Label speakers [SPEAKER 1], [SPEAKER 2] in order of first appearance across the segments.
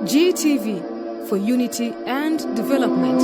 [SPEAKER 1] GTV for unity and development.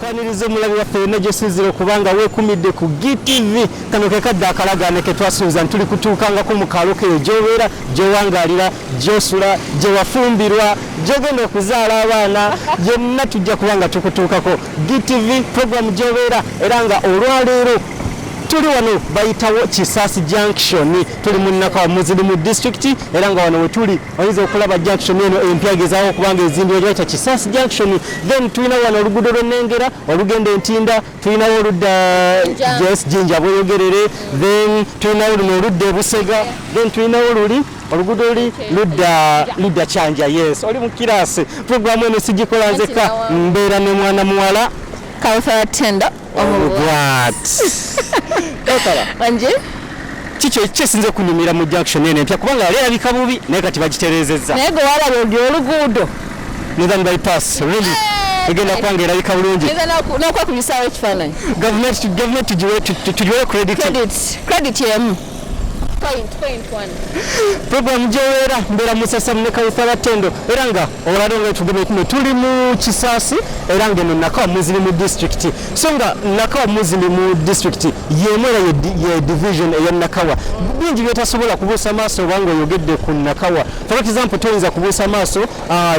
[SPEAKER 2] Kwaniriza omulabi waffe yonna gyosinzira okubanga weekumidde ku GTV. Kano ke kadde akalagaane ke twasuubiza nti tuli kutuukangako mu kaalo keyo gy'obeera, gy'owangaalira, gy'osula, gye wafumbirwa, gy'ogenda okuzaala abaana, gyonna tujja kuba nga tukutuukako. GTV program gy'obeera era nga olwaleero tuli wano bayitawo Kisaasi Junction, tuli mu Nakawa Muzirimu district, era nga wano wetuli oyinza okulaba junction eno empya egezaako okuba nga ezimbibwa gyebayita Kisaasi Junction. Then tulina wano oluguudo lw'Ennengera olugenda Entinda, tulinawo oludda yes Jinja Bweyogerere, then tulinawo luno oludda Ebusega, then tulinawo luli oluguudo luli ludda Kyanja. Yes, oli mu kiraasi. Programu eno sigikola nzekka, mbeera ne mwana muwala
[SPEAKER 3] Kauthar Tendo.
[SPEAKER 2] What?
[SPEAKER 3] Anje?
[SPEAKER 2] Kiki kyesinze kunyumira mu junction eno empya, kubanga yali erabika bubi naye kati bagitereezezza.
[SPEAKER 3] Naye gwe walaba olyo oluguudo
[SPEAKER 2] Northern bypass really egenda kuba nga erabika bulungi.
[SPEAKER 3] N'okwekubisaawo ekifaananyi.
[SPEAKER 2] Gavumenti tugiwe credit.
[SPEAKER 3] Credit emu. Point one.
[SPEAKER 2] Program gyoweera mbeera Musasa ne Kauthar Tendo, era nga olwaleero nga tugenda kuno tuli mu Kisaasi, era nga eno Nakawa Muzirimu district. So nga Nakawa Muzirimu district y'emu era ye division eya Nakawa. Bingi byetasobola kubuusa maaso obanga oyogedde ku Nakawa. For example, toyinza kubuusa maaso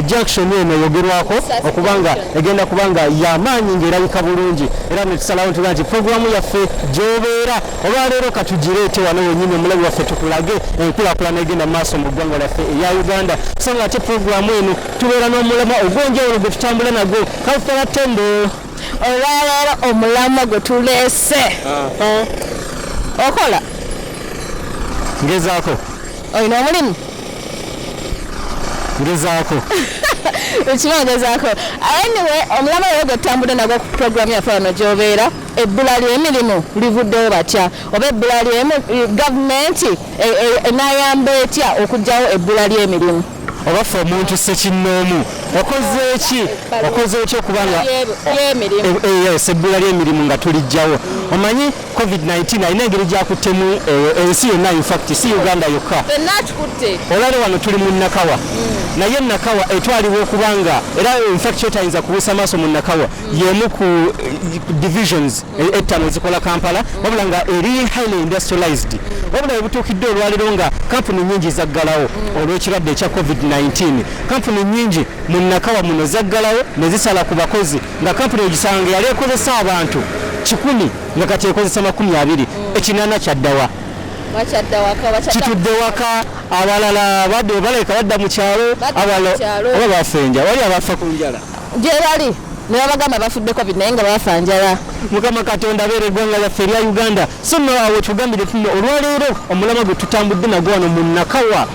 [SPEAKER 2] junction eno eyogerwako okubanga egenda kubanga y'amaanyi ng'erabika bulungi, era ne tusalawo ntuga nti programu yaffe gy'obeera olwaleero katugireete wano wennyini omulabi waffe tukulage enkulaakulana egenda mu maaso mu ggwanga lyaffe eya Uganda. So nga ate programu eno tubeera n'omulamwa ogw'enjawulo gwe tutambula nagwo. Kauthar Tendo,
[SPEAKER 3] olwaleero omulamwa gwe tuleese okola
[SPEAKER 2] ngezaako.
[SPEAKER 3] Olina omulimu?
[SPEAKER 2] Ngezaako.
[SPEAKER 3] Ekiba ngezaako. Anyway, omulamwa leero gwe tutambudde nagwo ku programu yaffe wano gy'obeera, ebbula ly'emirimu livuddewo batya, oba ebbula ly'emirimu gavumenti enaayamba etya okuggyawo ebbula ly'emirimu,
[SPEAKER 2] oba ffe omuntu ssekinnoomu okoze ki, okoze otya okubanga
[SPEAKER 3] ly'emirimu
[SPEAKER 2] ebbula ly'emirimu nga tuliggyawo. Omanyi COVID-19 alina engeri gyakuttemu ensi yonna, in fact si Uganda yokka. Olwaleero wano tuli mu Nakawa, naye Nakawa etwalibwa okubanga era in fact kyotayinza kubuusa maaso mu Nakawa y'emu ku divisions ettano ezikola Kampala, wabula nga eri highly industrialized. Wabula webutuukidde olwaleero nga kampuni nyingi zaggalawo olw'ekirwadde ekya COVID-19. Kampuni nyingi mu Nakawa muno zaggalawo ne zisala ku bakozi, nga kampuni egisanga yali ekozesa abantu 100 nga kati ekozesa 20, 80 kyaddawa kitudde waka, abalala badde baleka badda mu kyalo, abalala oba bafa enjala, wali abafa ku njala
[SPEAKER 3] gye bali ne babagamba bafudde COVID naye nga bafa njala.
[SPEAKER 2] Mukama Katonda abeera eggwanga lyaffe erya Uganda. So nno awo tugambire tuno olwaleero omulamwa gwe tutambudde nagwo wano mu Nakawa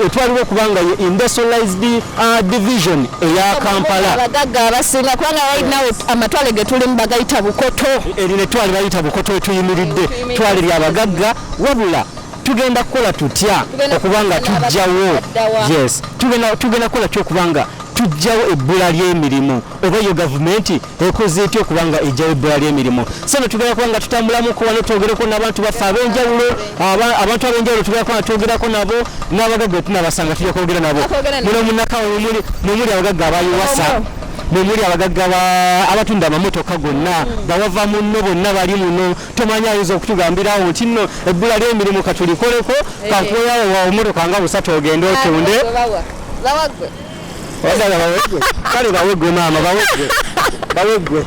[SPEAKER 2] etwalibwa okubanga ye industrialized division eya Kampala.
[SPEAKER 3] Abagagga abasinga, kubanga right now amatwale ge tulimu bagayita Bukoto.
[SPEAKER 2] Erino ettwale bayita Bukoto wetuyimiridde, twale lyabagagga. Wabula tugenda kukola tutya okubanga tujjawo, yes, tugenda kukola tutya okubanga tujjawo ebbula ly'emirimu, oba yo gavumenti ekoze etya okubanga ejjawo ebbula ly'emirimu. So no tugenda kuba nga tutambulamuko wano twogereko n'abantu baffe ab'enjawulo, abantu ab'enjawulo tugenda kuba nga twogerako nabo, n'abagagga tunabasanga tujja kwogera nabo. Muno munakawa mwemuli abagagga abayiwasa, mwemuli abagagga abatunda amamotoka gonna, bawava munno bonna bali muno. Tomanyi ayinza okutugambirawo nti nno ebbula ly'emirimu katulikoleko, kankuweyawo omotoka nga busatu ogende otunde. Bawegwe, kale bawegwe maama, bawegwe, bawegwe.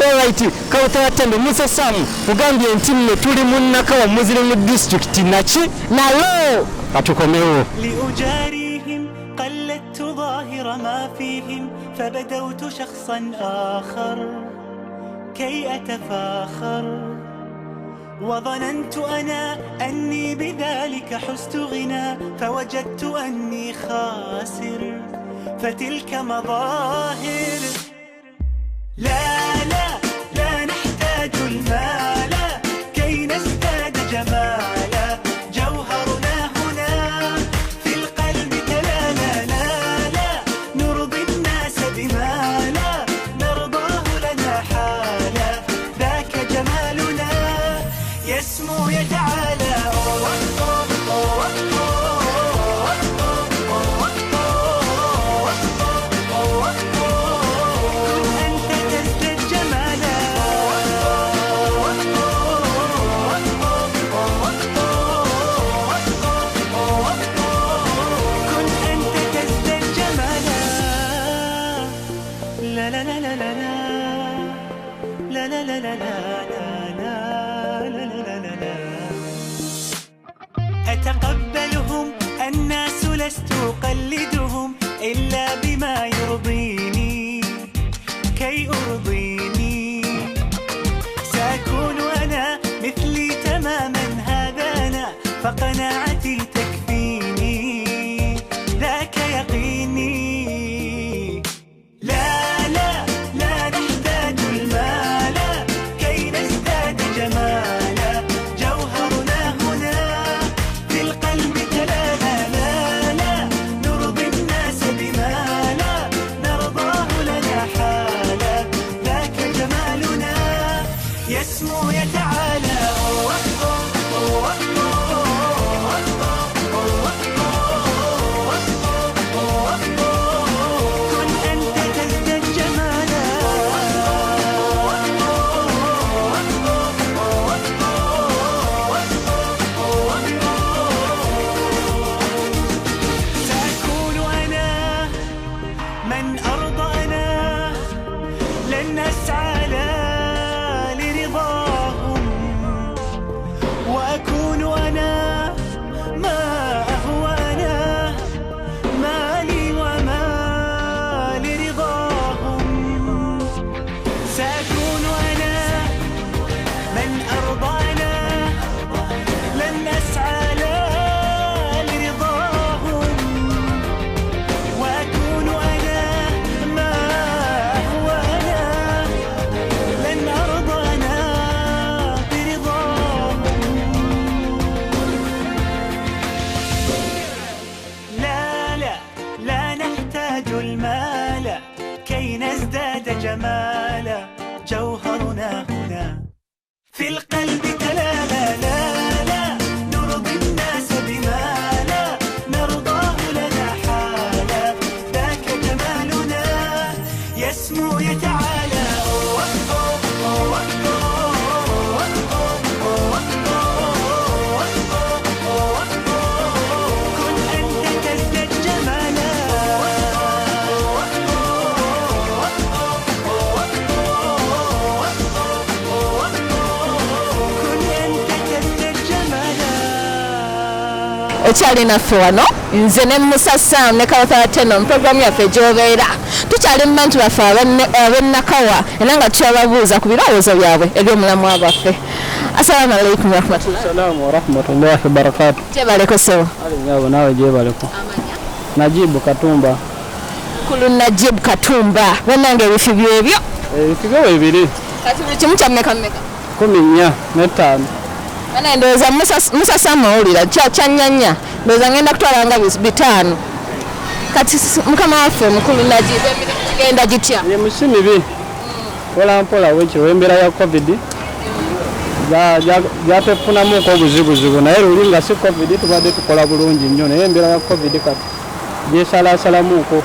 [SPEAKER 2] Alright, Kauthar Tendo, Musa Sam ugambye nti nno tuli mu Nakawa Muzirimu district naki
[SPEAKER 3] nalo
[SPEAKER 2] katukomewo.
[SPEAKER 4] لأجاريهم قلدت ظاهر ما فيهم فبدوت شخصا آخر كي أتفاخر وظننت أنا أني بذلك حزت غنى، فوجدت أني خاسر، فتلك مظاهر. لا لا لا نحتاج المال كي نزداد جمالا، جوهرنا هنا في القلب تلالا. لا لا نرضي الناس بما لا نرضاه لنا حالا، ذاك جمالنا يسمو يتعالى. كن أنت تزدد جمالا. كن أنت تزدد جمالا. لا لا لا لا لا لا لا لا لا لا لا لا لا لا. أتقبلهم الناس لست أقلدهم إلا بما يرضيني كي أرضيني. سأكون أنا مثلي تماما، هذا أنا فقناعتي تكفيني، ذاك يقيني. لا لا لا نحتاج المال كي نزداد جمالا، جوهرنا هنا في القلب تلالا. لا لا نرضي الناس بما لا نرضاه لنا حالا، ذاك جمالنا يسمو يتعالى. كن أنت تزدد جمالا. سأكون أنا من أرضى أنا، لن أسعى لا لرضاهم، وأكون أنا ما أهوى أنا، ما لي وما لرضاهم. سأكون أنا من أرضى أنا، لن أسعى لا لرضاهم، وأكون أنا ما هو أنا، لن أرضى أنا برضاهم. لا لا لا نحتاج المال كي نزداد جمالا، جوهرنا هنا في القلب تلالا. لا لا نرضي الناس بما لا نرضاه لنا حالا، ذاك جمالنا يسمو يتعالى. كن أنت تزدد جمالا. كن أنت تزدد جمالا.
[SPEAKER 3] Okyali naffe wano, nze ne Musa Sam ne Kawthar Teno mu programu yaffe Gyobeera. Tukyali mu bantu baffe ab'ennakawa era nga tukyababuuza ku birowoozo byabwe eby'omulamwa gwaffe. Assalamu alaikum warahmatullahi.
[SPEAKER 5] Salamu warahmatullahi wabarakatuh.
[SPEAKER 3] Gyebaleko ssebo.
[SPEAKER 5] Ali ngabo nawe gyebaleko. Najibu Katumba.
[SPEAKER 3] Mukulu Najib Katumba, bannange ebifi byebyo.
[SPEAKER 5] Ebifi byo bibiri.
[SPEAKER 3] Kati buli kimu kya mmeka mmeka?
[SPEAKER 5] 45.
[SPEAKER 3] Bannange ndowooza Musa Sam awulira kyannyanya, ndowooza ngenda kutwala nga 5. Kati mukama waffe mukulu Najib, emirimu gigenda gitya?
[SPEAKER 5] Emirimu si mibi. Mpola mpola wekiro embeera ya COVID gyatefunamuko obuzibuzibu, naye luli nga si COVID tubadde tukola bulungi nnyo, naye embeera ya COVID kati gyesalasalamuko,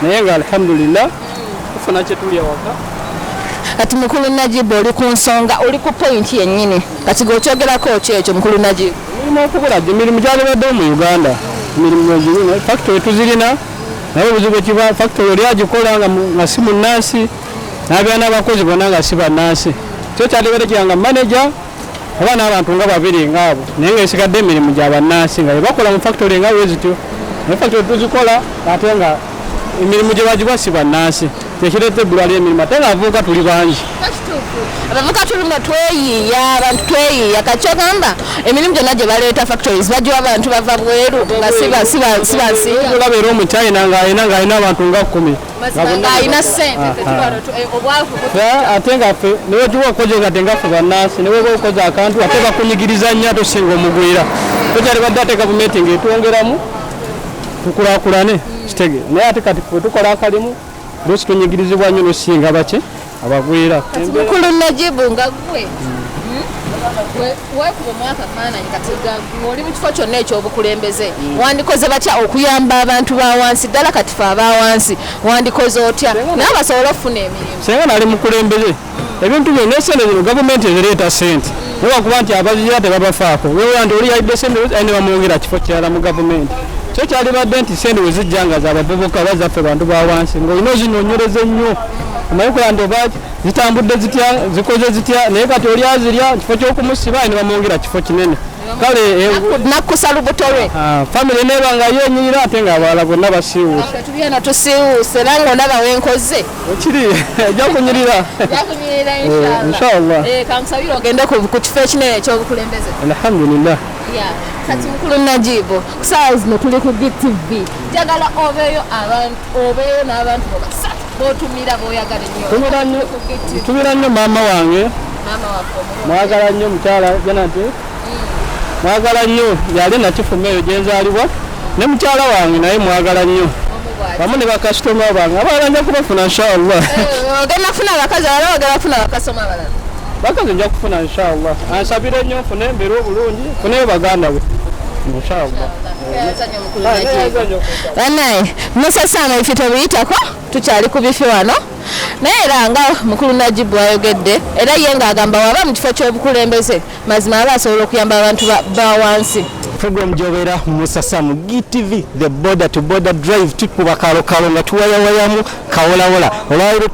[SPEAKER 5] naye nga alhamdulillah tufuna kye tulya waka.
[SPEAKER 3] Kati mukulu Najib oli ku nsonga, oli ku pointi yennyini, kati gwe okyogerako ki ekyo mukulu Najib?
[SPEAKER 5] Emirimu okubula, emirimu gyalibaddewo mu Uganda, emirimu egirina factory tuzirina, naye obuzibu ekiba factory oli agikola nga si munnansi, n'abeera n'abakozi bonna nga si bannansi. Kyo kyalibadde kiranga manager oba n'abantu nga babiri ngaabo, naye ng'esigadde emirimu gya bannansi nga bakola mu factory nga bwe zityo, naye factory tuzikola ate nga emirimu gye bagiwa si bannansi. Kyekireeta ebbula ly'emirimu, ate nga abavubuka tuli bangi.
[SPEAKER 3] Abavubuka tulina tweyiiya, abantu tweyiiya. Kati kyogamba emirimu gyonna gye baleeta, factories bagiwa abantu bava bweru nga sibansinga.
[SPEAKER 5] Olaba era Omuchina ng'alina abantu nga 10.
[SPEAKER 3] Ng'alina ssente, obwavu.
[SPEAKER 5] Ate nga ffe newetuba okoze nga tengaffe bannansi, neweba okoze akantu ate bakunyigiriza nnyo, ate osinga omugwira. Tokyalibadde ate gavumenti ng'etwongeramu tukulaakulane, kitege. Naye ate kati ffe tukola akalimu, lusi tunyigirizibwa nnyo nosinga baki abagwira.
[SPEAKER 3] Mukulu Najibu, nga gwe weekuba omwaka faananyi, kati oli mu kifo kyonna ekyobukulembeze, wandikoze batya okuyamba abantu ba wansi ddala? Kati fe aba wansi wandikoze otya naye basobole okufuna emirimu?
[SPEAKER 5] Senga nali mukulembeze, ebintu byonna esente zino gavumenti ezireeta sente, newakuba nti abazira tebabafaako. Wewa nti oli yalidde sente aye ne bamwongera kifo kirala mu gavumenti. Kyo kyalibadde nti sente we zijja nga z'abavubuka oba zaffe bantu ba wansi, ng'olina ozinonyereza ennyo, omanyi kola nti oba zitambudde zitya, zikoze zitya. Naye kati oli azirya, kifo ky'okumusiba aye ne bamwongera kifo kinene. Kale
[SPEAKER 3] Nakkusa lubuto lwe.
[SPEAKER 5] Famire neeba nga yenyirira, ate ng'abalala bonna basiiwuuse.
[SPEAKER 3] Tuli eno tusiiwuuse, era ng'olaba wenkoze.
[SPEAKER 5] Ekiri ejja kunyirira.
[SPEAKER 3] Jakunyirira.
[SPEAKER 5] Inshallah.
[SPEAKER 3] Kankusabire ogende ku kifo ekinene ekyobukulembeze.
[SPEAKER 5] Alhamdulillah.
[SPEAKER 3] Yeah. Kati mukulu Najibu, kusaawa zino tuli ku DTV, njagala obeeyo abantu, obeeyo n'abantu bo basatu botumira boyagala ennyo.
[SPEAKER 5] Tumira nnyo.
[SPEAKER 3] Ku DTV.
[SPEAKER 5] Tumira nnyo maama wange.
[SPEAKER 3] Maama waffe omulungi.
[SPEAKER 5] Mwagala nnyo mukyala Janati, mwagala nnyo, yali nakifuma eyo gyenzaalibwa, ne mukyala wange naye mwagala nnyo.
[SPEAKER 3] Omu bw'ati.
[SPEAKER 5] Wamu ne bakasitoma bange abalala nja kubafuna inshallah.
[SPEAKER 3] Ogenda kufuna abakazi abalala, ogenda kufuna bakasoma abalala?
[SPEAKER 5] Bakazi nja kufuna inshallah. Ansabire nnyo nfune embeera obulungi, nfuneyo baganda be inshallah.
[SPEAKER 3] Banaye musasama ife tebiyitako, tukyali ku bifi wano, naye era nga mukulu Najibu ayogedde, era ye ng'agamba waba mu kifo ky'obukulembeze, mazima aba asobola okuyamba abantu ba wansi.
[SPEAKER 2] Program gyobeera Musasamu GTV, the border to border drive. Tukuba kalokalo nga tuwayawayamu kawolawola. Olwaleero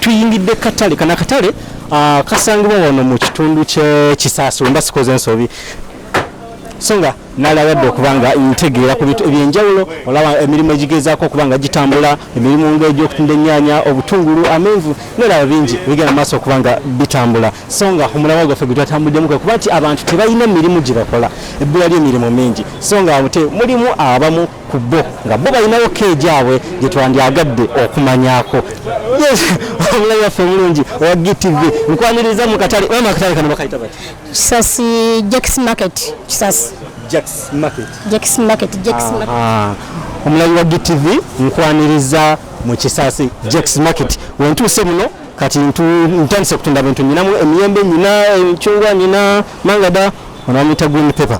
[SPEAKER 2] tuyingidde katale kana, katale kasangibwa wano mu kitundu ky'Ekisaasi, wemba sikoze ensobi. So nga nalabadde okuba nga ntegeera ku bintu ebyenjawulo, olaba emirimu egigezaako okuba nga gitambula, emirimu ng'egyokutunda ennyaanya, obutungulu, amenvu, neraba bingi ebigenda mu maaso okuba nga bitambula. So nga omulamwa gwaffe gwe twatambuddemu kwe kuba nti abantu tebalina mirimu gye bakola, ebbula ly'emirimu mingi. So nga te mulimu abamu ku bo nga bo balinawo keegyabwe gye twandyagadde okumanyaako. Yes, omulabi waffe omulungi owa GTV, nkwaniriza mu katale. Mama, akatale kano bakayita bati?
[SPEAKER 6] Kisasi Jax Market, Kisasi.
[SPEAKER 2] Jax Market.
[SPEAKER 6] Jax Market, Jax Market.
[SPEAKER 2] Omulabi wa GTV, nkwaniriza mu Kisasi Jax Market. Wentuuse muno kati ntandise okutunda bintu, nyinamu emiyembe, nyina emicungwa, nyina mangada, ono bamuyita green pepper.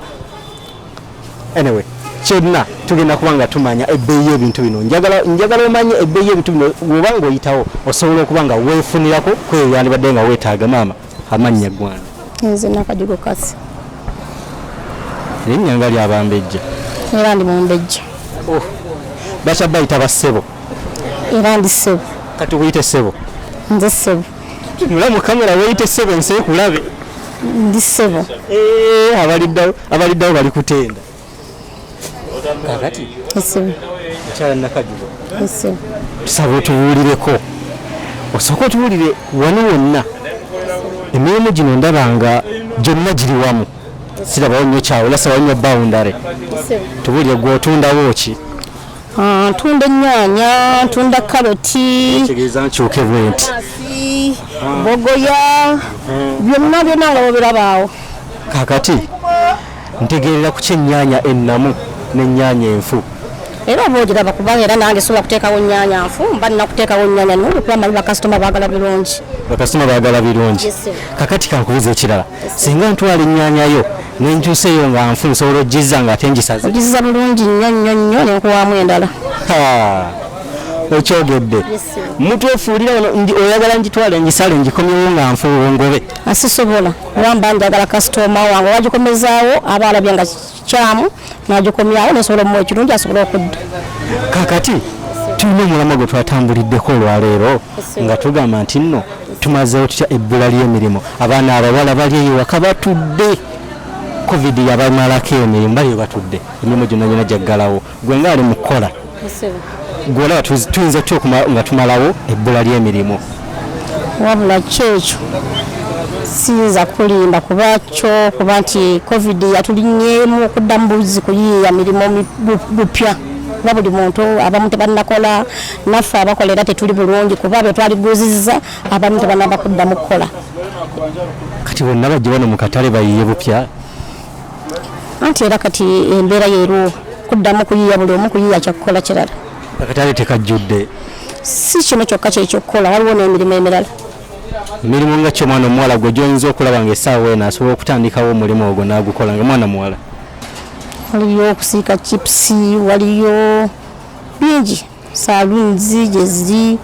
[SPEAKER 2] Anyway, kyonna tugenda kuba nga tumanya ebbeeyi y'ebintu bino. Njagala omanye ebbeeyi y'ebintu bino, bw'oba ng'oyitawo osobola okuba nga weefunirako kweyo yandibadde nga weetaaga. Maama, amannya ggwanga?
[SPEAKER 6] Nze Nakajugo Kasi.
[SPEAKER 2] Erinnya nga lyabambejja.
[SPEAKER 6] Era ndi mumbejja.
[SPEAKER 2] Bakya bayita bassebo.
[SPEAKER 6] Era ndi ssebo.
[SPEAKER 2] Kati okuyita ssebo?
[SPEAKER 6] Nze ssebo.
[SPEAKER 2] Tunula mu kamera weeyite ssebo, ensi ekulabe.
[SPEAKER 6] Ndi ssebo.
[SPEAKER 2] Abaliddawo bali kutenda kakati.
[SPEAKER 6] Ssebo.
[SPEAKER 2] Mukyala Nakajugo,
[SPEAKER 6] Ssebo.
[SPEAKER 2] tusaba otubuulireko, osooka otubuulire wano wonna emirimu gino ndaba nga gyonna giri wamu, sirabawo nnyo kyawula, sabawo nnyo boundary. Tubuulire, gwe otundawo ki?
[SPEAKER 6] Ntunda ennyaanya, ntunda karoti.
[SPEAKER 2] Kitegeeza nkyuke bwe nti.
[SPEAKER 6] Nasi, bogoya, byonna byonna nga bobirabaawo.
[SPEAKER 2] Kakati ntegeerera ku kyennyanya ennamu n'ennyaanya enfu.
[SPEAKER 6] Era oba ogiraba, kubanga era nange sobola kuteekawo nnyaanya nfu, mba nina kuteekawo nnyaanya nnungi, kuba manyi bakasitoma baagala birungi.
[SPEAKER 2] Bakasitoma baagala birungi.
[SPEAKER 6] Yes, sir.
[SPEAKER 2] Kakati kankubuza ekirala, singa ntwala ennyaanya yo nenkyusa eyo nga nfu, nsobola ogizza nga ate ngisaze?
[SPEAKER 6] Ogiziza bulungi nnyo nnyo nnyo, nenkuwaamu endala.
[SPEAKER 2] Ha, okyogedde.
[SPEAKER 6] Yes, sir.
[SPEAKER 2] Mutwefuulira wano oyagala ngitwale ngisale ngikomyewo nga nfu ngobe?
[SPEAKER 6] Asisobola, kuba mba njagala kasitoma wange wagikomezaawo, aba alabye nga kyamu nagikomyawo, nesobola omuwa ekirungi asobole okudda.
[SPEAKER 2] Kakati tulina omulamwa gwe twatambuliddeko olwaleero nga tugamba nti nno tumazeewo tutya ebbula ly'emirimu. Abaana abawala bali eyo waka batudde, COVID yabamalako emirimu, baliyo batudde, emirimu gyonna gyonna gyaggalawo. Gwe nga ali mu kukola, Gwolaba tuyinza tutya nga tumalawo ebbula ly'emirimu?
[SPEAKER 6] Wabula kyekyo siyinza kulimba, kuba kyo kuba nti COVID yatulinyeemu okuddamu buzi kuyiiya mirimu bupya, kuba buli muntu abamu tebannakola, naffe abakola era tetuli bulungi, kuba bwe twaliguzizza abamu tebannaba kuddamu kukola.
[SPEAKER 2] Kati bonna bajje wano mu katale bayiiye bupya?
[SPEAKER 6] Anti era kati embeera yeeriwo, kuddamu kuyiiya, buli omu kuyiiya kyakukola kirala.
[SPEAKER 2] Akatale tekajjudde?
[SPEAKER 6] Si kino kyokka kyekyokukola, waliwo n'emirimu emirala.
[SPEAKER 2] Emirimu nga ki omwana omuwala gwe gy'oyinza okulaba ng'essaawa eno asobola okutandikawo omulimu ogwo n'agukola nga mwana muwala?
[SPEAKER 6] Waliyo okusiika chipusi, waliyo bingi, saaluunzi gyeziri,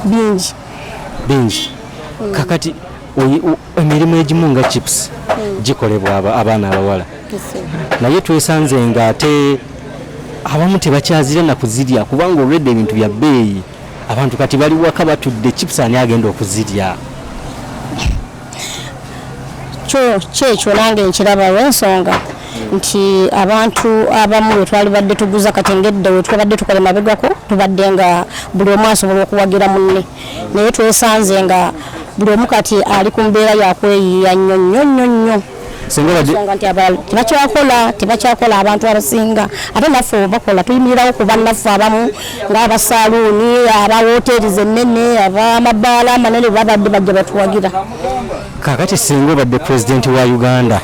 [SPEAKER 6] bingi
[SPEAKER 2] bingi. Kakati emirimu egimu nga chipusi gikolebwa abaana abawala, naye twesanze nga ate abamu tebakyazira na kuzirya kubanga olwedde ebintu bya bbeeyi, abantu kati bali waka batudde, chipusi ani agenda okuzirya?
[SPEAKER 6] Kyo kyekyo nange nkiraba olw'ensonga nti abantu abamu bwe twalibadde tuguza kati ng'edda we twabadde tukola emabegako, tubadde nga buli omu asobola okuwagira munne, naye twesanze nga buli omu kati ali ku mbeera yakweyiiya nnyo nnyo nnyo nnyo.
[SPEAKER 2] Singa
[SPEAKER 6] Ensonga nti abalala tebakyakola abantu abasinga, ate naffe bakola tuyimirirawo ku bannaffe abamu ng'abasaaluuni, aba woteeri zennene, ab'amabaala amanene, babadde bajja batuwagira.
[SPEAKER 2] Kakati singa obadde pulezidenti wa Uganda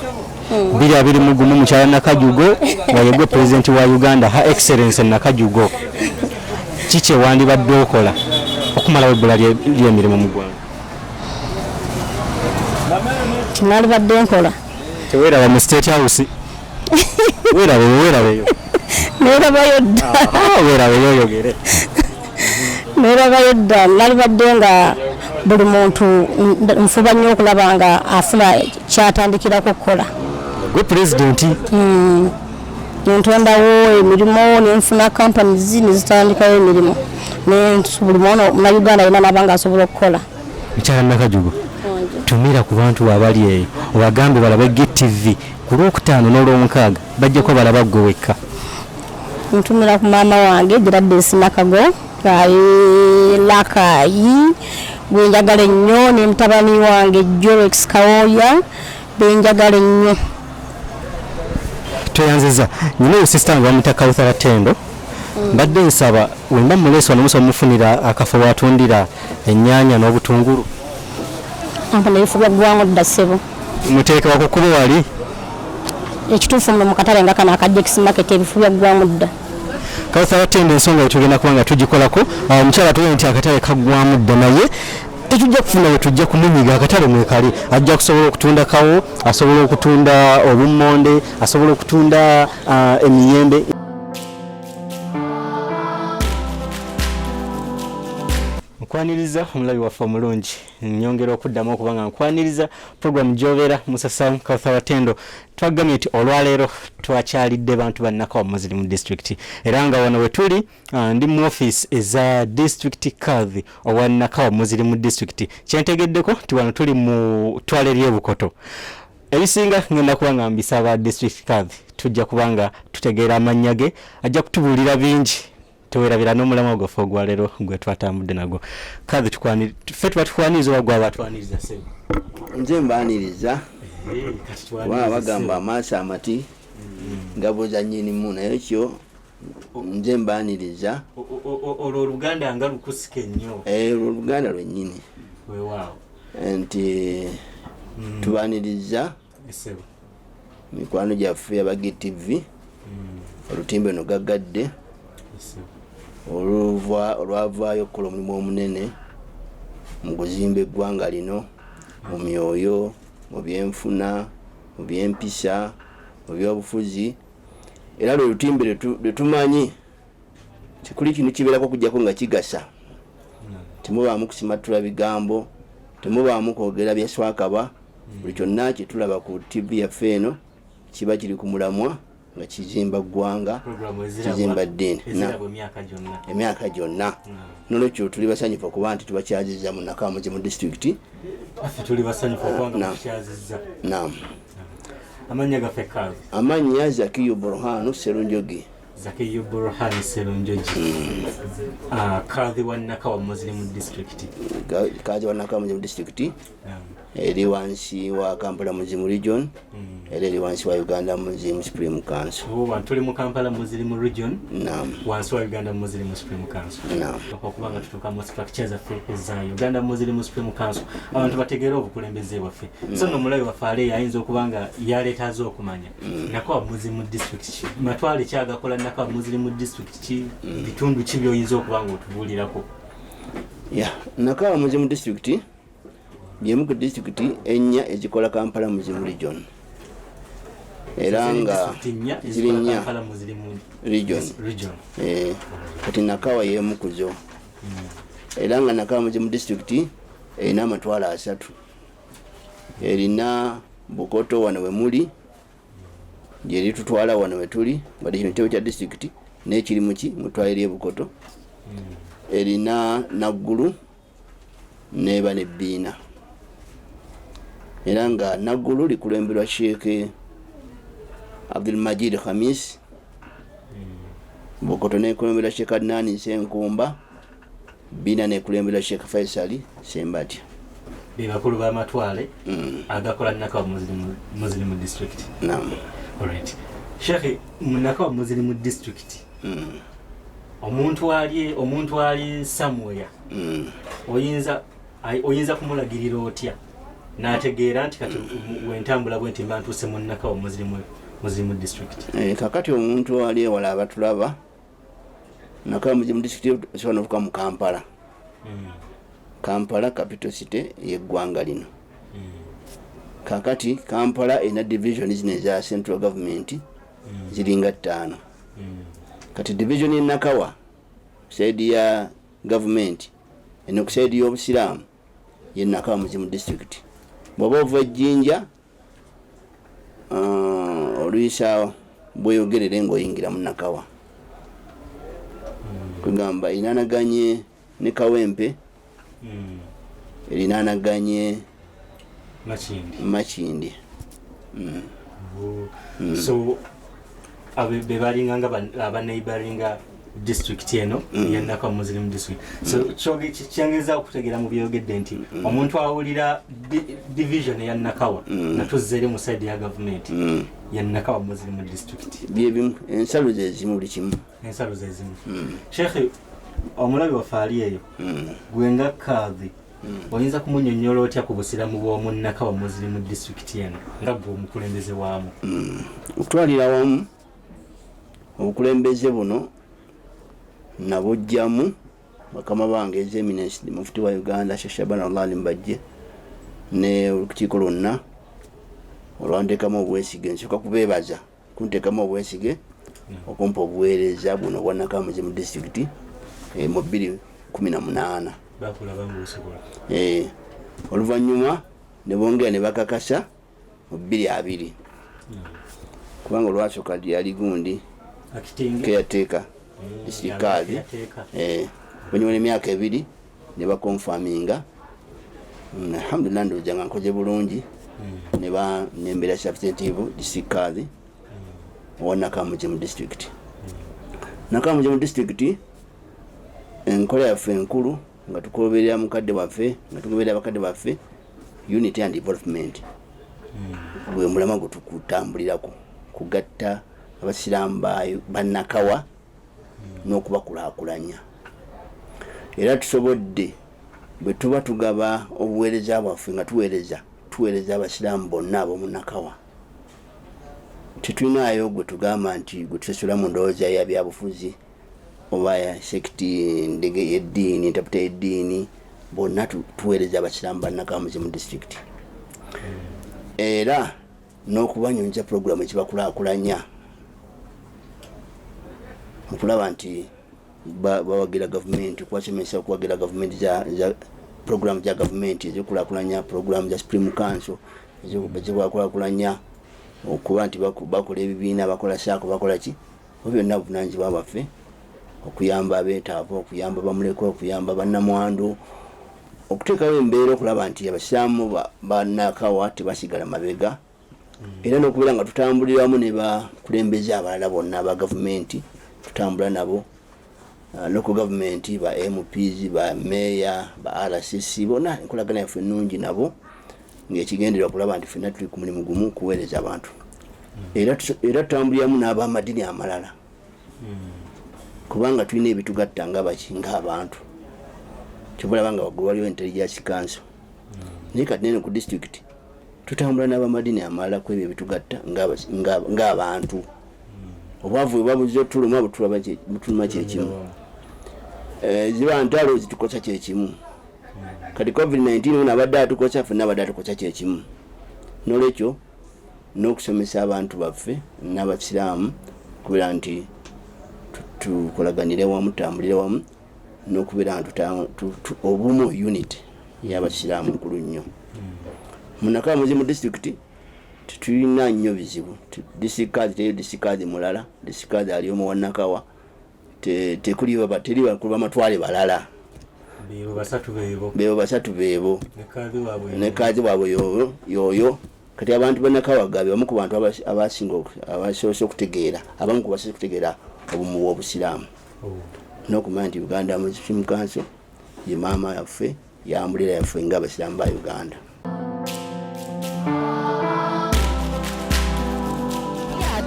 [SPEAKER 2] 2021, mukyala Nakajugo nga yegwe pulezidenti wa Uganda, Her Excellence Nakajugo, kiki ewandibadde okola okumalawo ebbula ly'emirimu mu ggwanga?
[SPEAKER 6] Tinalibadde nkola.
[SPEAKER 2] Teweeraba mu State House? Weerabeyo, weerabeyo.
[SPEAKER 6] Neerabayo dda.
[SPEAKER 2] Weerabeyo oyogere.
[SPEAKER 6] Neerabayo dda. Nalibadde nga buli muntu nfuba nnyo okulaba nga afuna kyatandikirako okukola.
[SPEAKER 2] Gwe pulezidenti.
[SPEAKER 6] Nentondawo emirimu, nenfuna companies nezitandikawo emirimu, buli mwana Munnayuganda yenna naba nga asobola okukola.
[SPEAKER 2] Mukyala Nakajugo, tumira ku bantu abali eyo obagambe balabe GTV ku Lwokutaano n'Olwomukaaga, bajja kuba balaba ggwe wekka.
[SPEAKER 6] Ntumira ku maama wange Gladys Nakago Lakayi gwenjagala ennyo, ne mutabani wange Jorex Kawooya benjagala ennyo.
[SPEAKER 2] Tweyanziza. Nyina oyo sisita nga bamuyita Kauthara Tendo, mbadde nsaba wemba muleesi wano musobola mufunira akafo watundira ennyaanya n'obutungulu.
[SPEAKER 6] Ampa ebifo bya ggwanga dda ssebo.
[SPEAKER 2] Muteeke wakukubo wali.
[SPEAKER 6] Ekituufu muno mu katale nga kano aka Jex Market ebifo bya ggwanga dda.
[SPEAKER 2] Kauthara Tendo, ensonga yetugenda kuba nga tugikolako, omukyala tuwe nti akatale kaggwamu dda, naye tetujja kufuna we tujja kumunyiga. Akatale mwekali, ajja kusobola okutunda kawo, asobola okutunda obummonde, asobola okutunda emiyembe. Nkwaniriza omulabi waffe omulungi, nyongera okuddamu okuba nga nkwaniriza program gy'obeera Musasa Kauthara Tendo. Twagambye nti olwaleero twakyalidde bantu ba Nakawa Muslim District, era nga wano we tuli ndi mu office eza District Kadhi owa Nakawa Muslim District. Kyentegeddeko nti wano tuli mu ttwale ly'Ebukoto. Ebisinga ngenda kuba nga mbisaba District Kadhi, tujja kuba nga tutegeera amannya ge, ajja kutubuulira bingi. Tewerabira n'omulamwa gwaffe ogwaleero gwe twatambudde nagwo. Kadhi, ffe tuba tukwaniriza oba gwaba atwaniriza ssebo?
[SPEAKER 7] Nze mbaaniriza, kubanga bagamba amaaso amati gabuuza nnyinimu, naye kyo nze mbaaniriza.
[SPEAKER 2] Olwo Oluganda nga lukusika ennyo.
[SPEAKER 7] Olwo Oluganda lwennyini.
[SPEAKER 2] Weewaawo.
[SPEAKER 7] Nti tubaaniriza mikwano gyaffe aba GTV, olutimbe no gaggadde olwavaayo okukola omulimu omunene mu kuzimba eggwanga lino mu myoyo, mu byenfuna, mu byempisa, mu byobufuzi. Era lwe lutimbe lwe tumanyi tekuli kintu kibeerako okuggyako nga kigasa. Temubaamu kusimattula bigambo, temubaamu kwogera bya swakaba. Buli kyonna kye tulaba ku TV yaffe eno kiba kiri ku mulamwa nga kizimba ggwanga, kizimba ddiini emyaka gyonna. Nolwekyo tuli basanyufu okuba nti tubakyazizza mu Nakamuzi mu disitulikiti.
[SPEAKER 2] Tuli basanyufu okuba nga tukyazizza.
[SPEAKER 7] Naam.
[SPEAKER 2] Amannya gaffe Kadhi?
[SPEAKER 7] Amannya Zakiyu Burhanu Serunjogi.
[SPEAKER 2] Zakiyu Burhani Serunjogi, Kadhi wa Nakawa Muslim District.
[SPEAKER 7] Kadhi wa Nakawa Muslim District eri wansi wa Kampala Muslim Region, era eri wansi wa Uganda Muslim Supreme Council.
[SPEAKER 2] Oba tuli mu Kampala Muslim Region.
[SPEAKER 7] Naam.
[SPEAKER 2] Wansi wa Uganda Muslim Supreme Council.
[SPEAKER 7] Naam.
[SPEAKER 2] Okuba nga tutuuka mu structure zaffe eza Uganda Muslim Supreme Council, abantu bategeere obukulembeze bwaffe. So nno omulabi waffe ale ayinza okuba nga yaleetaaze okumanya Nakawa Muslim District ki, matwale ki agakola Nakawa Muslim District ki, bitundu ki by'oyinza okuba nga otubuulirako?
[SPEAKER 7] Ya, Nakawa Muslim District yemu ku disitulikiti ennya ezikola Kampala Muslim Region, era nga ziri nnya region. Kati Nakawa yemu ku zo, era nga Nakawa Muslim District erina amatwalo 3. Erina Bukoto wano we muli, gyeritutwala wano we tuli, wadde kino kitebe kya disitulikiti n'ekiri muki mutwalo eri e Bukoto. Erina Naggulu neba nebbiina, era nga Naggulu likulemberwa Sheikh Abdulmajid Khamis, Bukoto nekulemberwa Sheikh Adnan Ssenkumba, Bbiina nekulemberwa Sheikh Faisal Ssembatya.
[SPEAKER 2] Be bakulu b'amatwale agakola Nakawa Muslim District.
[SPEAKER 7] Naam.
[SPEAKER 2] Alright. Sheikh, mu Nakawa Muslim District, omuntu ali somewhere, oyinza kumulagirira otya n'ategeera nti kati wentambula bwe nti mba ntuuse mu Nakawa Muslim District?
[SPEAKER 7] Kakati omuntu ali ewala abatulaba, Nakawa Muslim District osobola n'otuuka mu Kampala. Kampala capital city y'eggwanga lino. Kakati Kampala erina division zino eza central government ziringa 5. Kati division ye Nakawa side ya government eno ku side y'Obusiraamu ye Nakawa Muslim District. Bw'oba ova Jinja, oluyisa bweyogerere ng'oyingira mu Nakawa. Kugamba erinaanaganye ne Kawempe, erinaanaganye Makindye.
[SPEAKER 2] So be balinganga aba neighboringa district eno ya Nakawa Muslim District. So kyongeza okutegeera mu byogedde nti omuntu awulira division ya Nakawa nga tuzze eri mu side ya government ya Nakawa Muslim District.
[SPEAKER 7] Byebimu, ensalo ze zimu buli kimu.
[SPEAKER 2] Ensalo ze zimu. Sheikh, omulabi waffe ali eyo, gwe nga Kadhi, oyinza kumunyonnyola otya ku busiraamu bw'omu Nakawa Muslim District eno nga gwe omukulembeze waamu?
[SPEAKER 7] Okutwalira awamu obukulembeze buno nabujjamu bakama bange His Eminence Mufti wa Uganda Sheikh Shaban Ramadhan Mbajje ne olukiiko lwonna olwanteekamu obwesige. Nsooka kubeebaza kunteekamu obwesige okumpa obuweereza buno obwa Nakawa Muslim District mu 2018. Oluvannyuma ne bongera ne bakakasa mu 2020, kubanga olwasooka yali gundi caretaker district Kadhi. Oluvannyuma n'emyaka 2 ne bakonfaminga. Alhamdulillah, ndowooza nga nkoze bulungi ne nembeera substantive district Kadhi owa Nakawa Muslim District. Nakawa Muslim District enkola yaffe enkulu nga tugoberera mukadde waffe, nga tugoberera bakadde baffe, unity and development gwe mulamwa gwe tukutambulirako, kugatta abasiraamu bannakawa n'okubakulaakulanya. Era tusobodde bwe tuba tugaba obuweereza bwaffe nga tuweereza abasiraamu bonna ab'omu Nakawa. Tetulinayo gwe tugamba nti gwe tusasula mu ndowooza ya byabufuzi oba ya sekiti ndege y'eddiini, entaputa y'eddiini, bonna tuweereza abasiraamu bannakawa Muslim District. Era n'okubanyonyiza pulogulaamu ekibakulaakulanya okulaba nti bawagira gavumenti, okubasomesa okuwagira gavumenti za pulogulaamu za gavumenti ez'okulaakulanya, pulogulaamu za Supreme Council ez'okulaakulanya, okuba nti bakola ebibiina, bakola saako, bakola ki, byonna buvunaanyizibwa bwaffe okuyamba abeetaavu, okuyamba bamulekwa, okuyamba bannamwandu, okuteekawo embeera okulaba nti abasiraamu bannakawa tebasigala mabega, era n'okubeera nga tutambuliramu ne bakulembeze abalala bonna aba gavumenti Tutambula nabo, local government, ba MPs, ba mayor, ba RCC, bonna enkolagana yaffe ennungi nabo, ng'ekigendererwa kulaba nti ffenna tuli ku mulimu gumu, kuweereza abantu. Era tutambuliramu n'ab'amadini amalala, kubanga tulina ebitugatta nga baki, ng'abantu. Kyobulaba nga waggulu waliwo Interreligious Council, naye kati nene ku district tutambula n'abamadini amalala ku ebyo ebitugatta ng'abantu. Obwavu bwe babuze tuluma, butuluma kyekimu. Ziba ntalo zitukosa kyekimu. Kati COVID-19 ono abadde atukosa ffenna, abadde atukosa kyekimu. Nolwekyo n'okusomesa abantu baffe n'abasiraamu kubeera nti tukolaganire wamu, tutambulire wamu, n'okubeera nga obumu, unity y'abasiraamu nkulu nnyo. Munakamuzi mu disitulikiti tetulina nnyo bizibu. District kadhi teriyo, district kadhi mulala, district kadhi ali omu wannakawa. Tekuli teri bakulu bamatwale balala.
[SPEAKER 4] Beebo basatu beebo.
[SPEAKER 7] Beebo basatu beebo.
[SPEAKER 4] Ne kadhi waabwe.
[SPEAKER 7] Ne kadhi waabwe yoyo yoyo. Kati abantu banakawaga be bamu ku bantu abasinga abasoose okutegeera, abamu ku basoose okutegeera obumu bw'obusiraamu n'okumanya nti Uganda Muslim Council ye maama yaffe, yambulira yaffe ng'abasiraamu ba Uganda.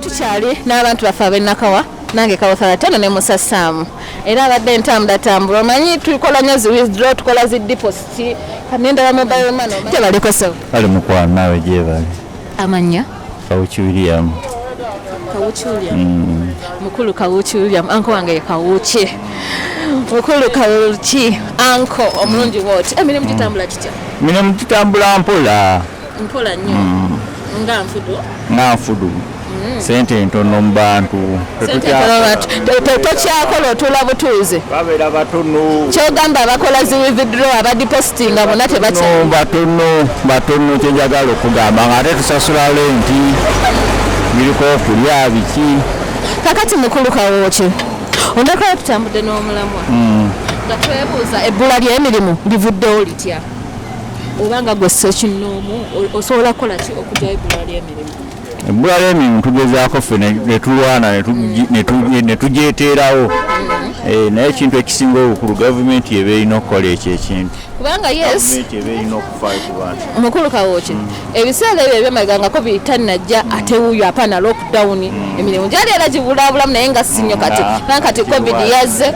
[SPEAKER 3] Tukyali n'abantu baffe ab'enakawa, nange Kawthara Tano ne Musa Saamu. Era abadde ntambulatambula, omanyi tukola nnyo zi withdraw, tukola zi deposit, nendaba mobile money tebaliko so.
[SPEAKER 8] Kale mukwano, naawe gyebale.
[SPEAKER 3] Amannya?
[SPEAKER 8] Kawuki William.
[SPEAKER 3] Kawuki William. Mukulu Kawuki William, uncle wange ye Kawuki. Mukulu Kawuki, uncle omulungi wooti, emirimu gitambula kitya?
[SPEAKER 8] Mirimu gitambula mpola.
[SPEAKER 3] Mpola nnyo nga nfudu.
[SPEAKER 8] Nga nfudu, sente ntono mu bantu.
[SPEAKER 3] Tokyakola, otuula butuuzi.
[SPEAKER 8] Babeera batono.
[SPEAKER 3] Kyogamba abakola zi withdraw, abadepositinga bonna tebakya?
[SPEAKER 8] No, batono batono. Kyenjagala okugamba nga ate tusasula renti, biriko okulya biki.
[SPEAKER 3] Kakati mukulu Kawuki, ondakala tutambudde n'omulamwa nga twebuuza ebbula ly'emirimu livuddewo litya, oba nga gwe ssekinnoomu osobola kukola ki okugyayo ebbula ly'emirimu?
[SPEAKER 8] Ebbula ly'emirimu tugezaako ffe ne tulwana ne tugyeteerawo. Naye ekintu ekisinga obukulu, gavumenti eba erina okukola ekyo ekintu.
[SPEAKER 3] Kubanga yes.
[SPEAKER 8] Gavumenti eba erina okufaayo ku bantu.
[SPEAKER 3] Mukulu Kawuki, ebiseera ebyo ebyemabega nga COVID tannajja, ate wuuyo apaana lockdown, emirimu gyali era gibulaabulamu, naye nga si nnyo kati. Kubanga kati COVID yazze,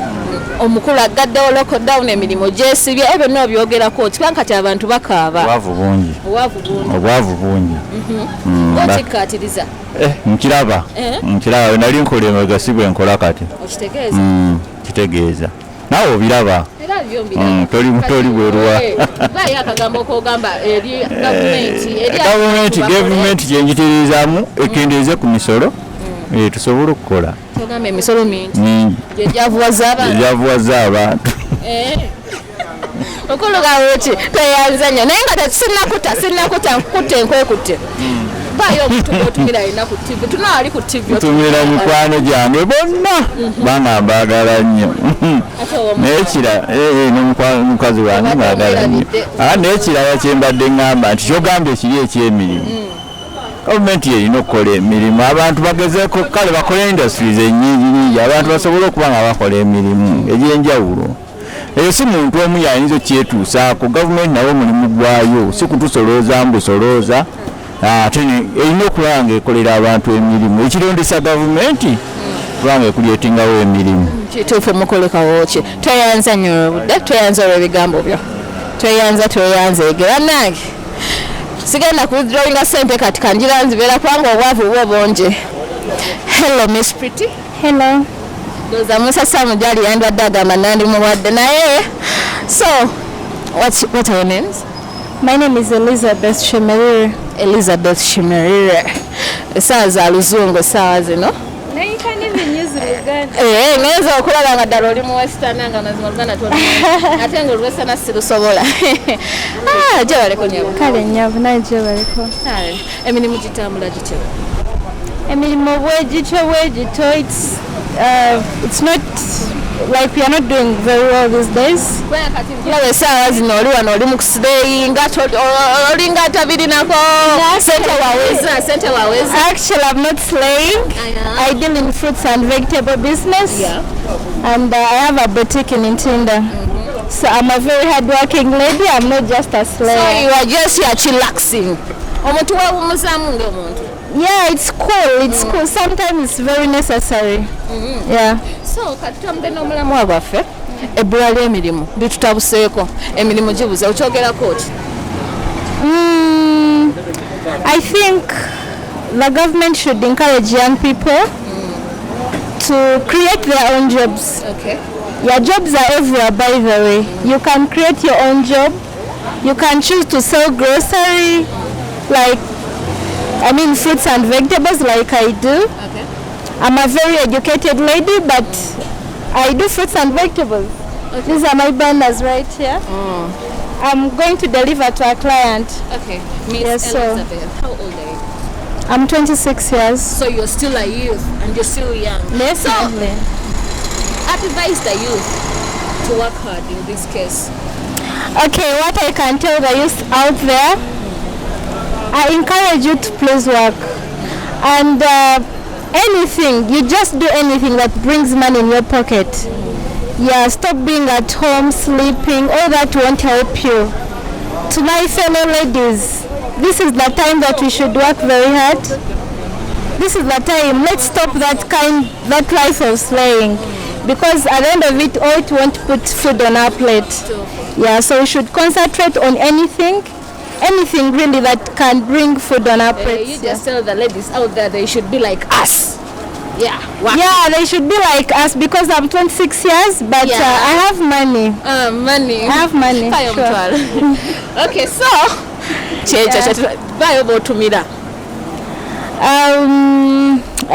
[SPEAKER 3] omukulu agaddewo lockdown, emirimu gyesibye. Ebyo byonna obyogerako ki? Kubanga kati abantu bakaaba.
[SPEAKER 8] Obwavu bungi.
[SPEAKER 3] Obwavu bungi.
[SPEAKER 8] Obwavu bungi.
[SPEAKER 3] Okikkaatiriza?
[SPEAKER 8] Nkiraba. Nkiraba. Bwe nali nkola emabega si bwe nkola kati.
[SPEAKER 3] Okitegeeza?
[SPEAKER 8] Kitegeeza naawe obiraba.
[SPEAKER 3] Era byo mbiraba.
[SPEAKER 8] Toli bweruwa.
[SPEAKER 3] Bayo akagambo okogamba eri gavumenti, eri
[SPEAKER 8] gavumenti.
[SPEAKER 3] abantu bakole.
[SPEAKER 8] Gavumenti kyenjitirizaamu, ekendeeze ku misolo, tusobole okukola.
[SPEAKER 3] Kyogamba emisolo mingi?
[SPEAKER 8] Mingi.
[SPEAKER 3] Gye gyavuwaza abantu.
[SPEAKER 8] Egyavuwaza abantu.
[SPEAKER 3] Mukulu Kawuki, tweyanza nnyo, naye nga tesinnakuta, sinnakuta, nkukutte nkwekutte. Baayo omuntu gwotumira alina ku TV, tuna ali ku TV.
[SPEAKER 8] Ntumira mikwano gyange bonna, banga mbaagala nnyo.
[SPEAKER 3] Ate owo
[SPEAKER 8] Naye kira n'omukazi wange
[SPEAKER 3] Obadde
[SPEAKER 8] mbaagala nnyo.
[SPEAKER 3] omwerabidde.
[SPEAKER 8] Naye kirala kyembadde ŋŋamba nti kyogambye kiri ekyemirimu, gavumenti erina okukola emirimu, abantu bagezeeko, kale bakole industries ennyingi nyingi, abantu basobole okuba nga bakola emirimu egy'enjawulo. Eyo si muntu omu yayinza okyetuusaako. Gavumenti nawe omulimu gwayo si kutusolooza mbusolooza, ate erina okulaba nga ekolera abantu emirimu. Ekirondesa gavumenti kubanga ecreatingawo emirimu.
[SPEAKER 3] Kituufu. Mukulu Kawuki, tweyanza nnyo olwobudde, tweyanza olw'ebigambo byo, tweyanza, tweyanza ege. Bannange, sigenda kuwithdrawinga sente kati, kanjira nzibeera kubanga obwavu bwo bungi. Hello, Miss Pretty.
[SPEAKER 6] Hello.
[SPEAKER 3] Ndowooza Musa Samu gyali yandwadde agamba nandimuwadde naye. So what are your names?
[SPEAKER 6] My name is Elizabeth Shemerire.
[SPEAKER 3] Elizabeth Shimerire, essaawa za luzungu essaawa zino.
[SPEAKER 6] Now you can even use Luganda.
[SPEAKER 3] Ngenza okulaba nga ddala oli mu western, nga mazima Oluganda tolumanyi, ate nga oluwestern sirusobola. Ah, gyebaleko nyabo.
[SPEAKER 6] Kale nyavu, naye gyebaleko.
[SPEAKER 3] Kale, emirimu gitambula gitya?
[SPEAKER 6] Emirimu bwegityo bwegito, it's not
[SPEAKER 9] Like we are not doing very well these days.
[SPEAKER 3] Laba essaawa zino oli wano oli mu kusideyi nga olinga atabirinako sente waweza sente waweza.
[SPEAKER 9] Actually, I'm not slaying. I deal in fruits and vegetable business. And I have a boutique in Ntinda. So I'm a very hardworking lady. I'm not just a slayer.
[SPEAKER 3] So you are just you are chillaxing. Omuntu wewummuzaamu ng'omuntu.
[SPEAKER 9] Yeah, it's cool. It's cool. Sometimes it's very necessary. Yeah.
[SPEAKER 3] So kati tutambudde n'omulamwa gwaffe ebbula ly'emirimu litutabuseeko emirimu gibuze okyogerako ki?
[SPEAKER 9] I think the government should encourage young people to create their own jobs.
[SPEAKER 3] Okay.
[SPEAKER 9] Yeah, jobs are everywhere, by the way. You can create your own job. You can choose to sell grocery, like, I mean, fruits and vegetables like I do.
[SPEAKER 3] Okay.
[SPEAKER 9] I'm a very educated lady, but I do fruits and vegetables. These are my banners right here. I'm going to deliver to a client.
[SPEAKER 3] Okay. Miss
[SPEAKER 9] Yes, so-
[SPEAKER 3] Elizabeth, how old are you?
[SPEAKER 9] I'm 26 years.
[SPEAKER 3] So you're still a youth and you're still young.
[SPEAKER 9] Definitely.
[SPEAKER 3] So advise the youth to work hard in this case.
[SPEAKER 9] Okay, what I can tell the youth out there, I encourage you to please work. And anything, you just do anything that brings money in your pocket. Yeah, stop being at home, sleeping, all that won't help you. To my fellow ladies, this is the time that we should work very hard. This is the time. Let's stop that life of slaying. Because at the end of it, all it won't put food on our plate. Yeah, so we should concentrate on anything really that can bring food on our plates.
[SPEAKER 3] You just tell the ladies out there they should be like us. Yeah. Work.
[SPEAKER 9] Yeah, they should be like us because I'm 26 years, but
[SPEAKER 3] Yeah.
[SPEAKER 9] I have money.
[SPEAKER 3] Money.
[SPEAKER 9] I have money. Sure.
[SPEAKER 3] Okay, so bayo botumira.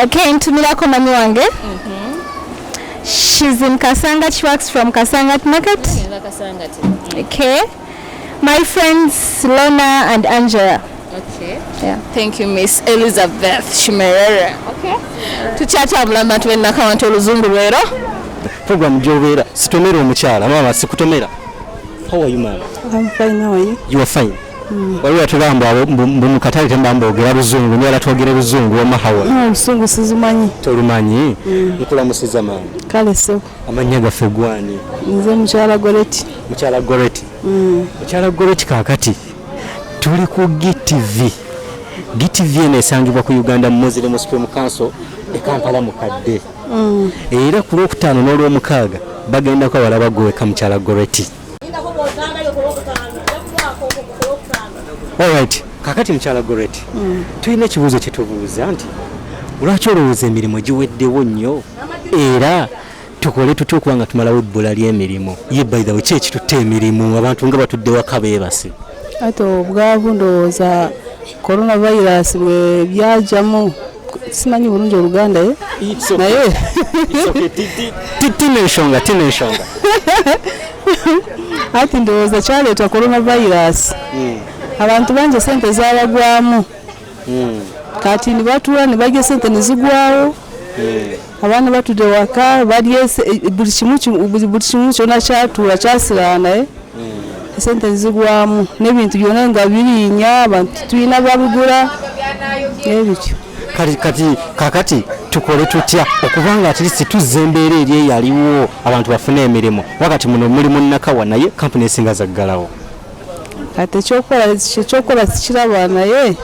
[SPEAKER 9] Okay, ntumirako mami wange. She's in Kasanga. She works from Kasanga Market. Okay. My friends Lona and Angela.
[SPEAKER 3] Okay.
[SPEAKER 9] Yeah.
[SPEAKER 3] Thank you, Miss Elizabeth Shimerere. Okay. Tukyatambula abantu b'ennakawanti oluzungu lwero.
[SPEAKER 2] Program gy'obeera sitomera omukyala maama sikutomera. How are you, mama?
[SPEAKER 10] I'm fine, how are you?
[SPEAKER 2] You are fine. Waliwo yatugamba mbu mu katale tembamba luzungu njagala twogere luzungu wamma hawa.
[SPEAKER 10] Oluzungu sizumanyi.
[SPEAKER 2] Tolumanyi? Nkulamusiza maama.
[SPEAKER 10] Kale ssebo.
[SPEAKER 2] Amannya gaffe gwani?
[SPEAKER 10] Nze mukyala Goreti.
[SPEAKER 2] Mukyala Goreti. Mukyala Goreti kaakati tuli ku GTV. GTV eno esangibwa ku Uganda Muslim Supreme Council e Kampala mukadde. Era ku lwokutaano n'olwomukaaga bagendako abalaba gweka mukyala Goreti. Alright, kakati mukyala Goreti. Tulina ekibuuzo kye tubuuza nti lwaki olowooza emirimu giweddewo nnyo era tukole tutya okuba nga tumalawo ebbula ly'emirimu? Ye by the way, ki ekitutte emirimu abantu nga batudde waka beebase?
[SPEAKER 10] Ate obwavu ndowooza coronavirus bwe byajjamu, simanyi bulungi Oluganda ye? Naye
[SPEAKER 2] tina ensonga, tina ensonga.
[SPEAKER 10] Ati ndowooza kyaleetwa coronavirus. Abantu bangi sente zaabagwamu. Kati ne batuula ne balya sente ne zigwawo. Abaana batudde waka balya buli kimu kyonna kyatuula kyasiraana naye sente zigwamu n'ebintu byonna nga birinya abantu tulina babigula ebityo.
[SPEAKER 2] Kati tukole tutya okubanga at least tuzza embeera eri eyaliwo abantu bafune emirimu wakati muno muli munnakawa naye kampuni esinga zaggalawo.
[SPEAKER 10] Kati ekyokukola sikiraba naye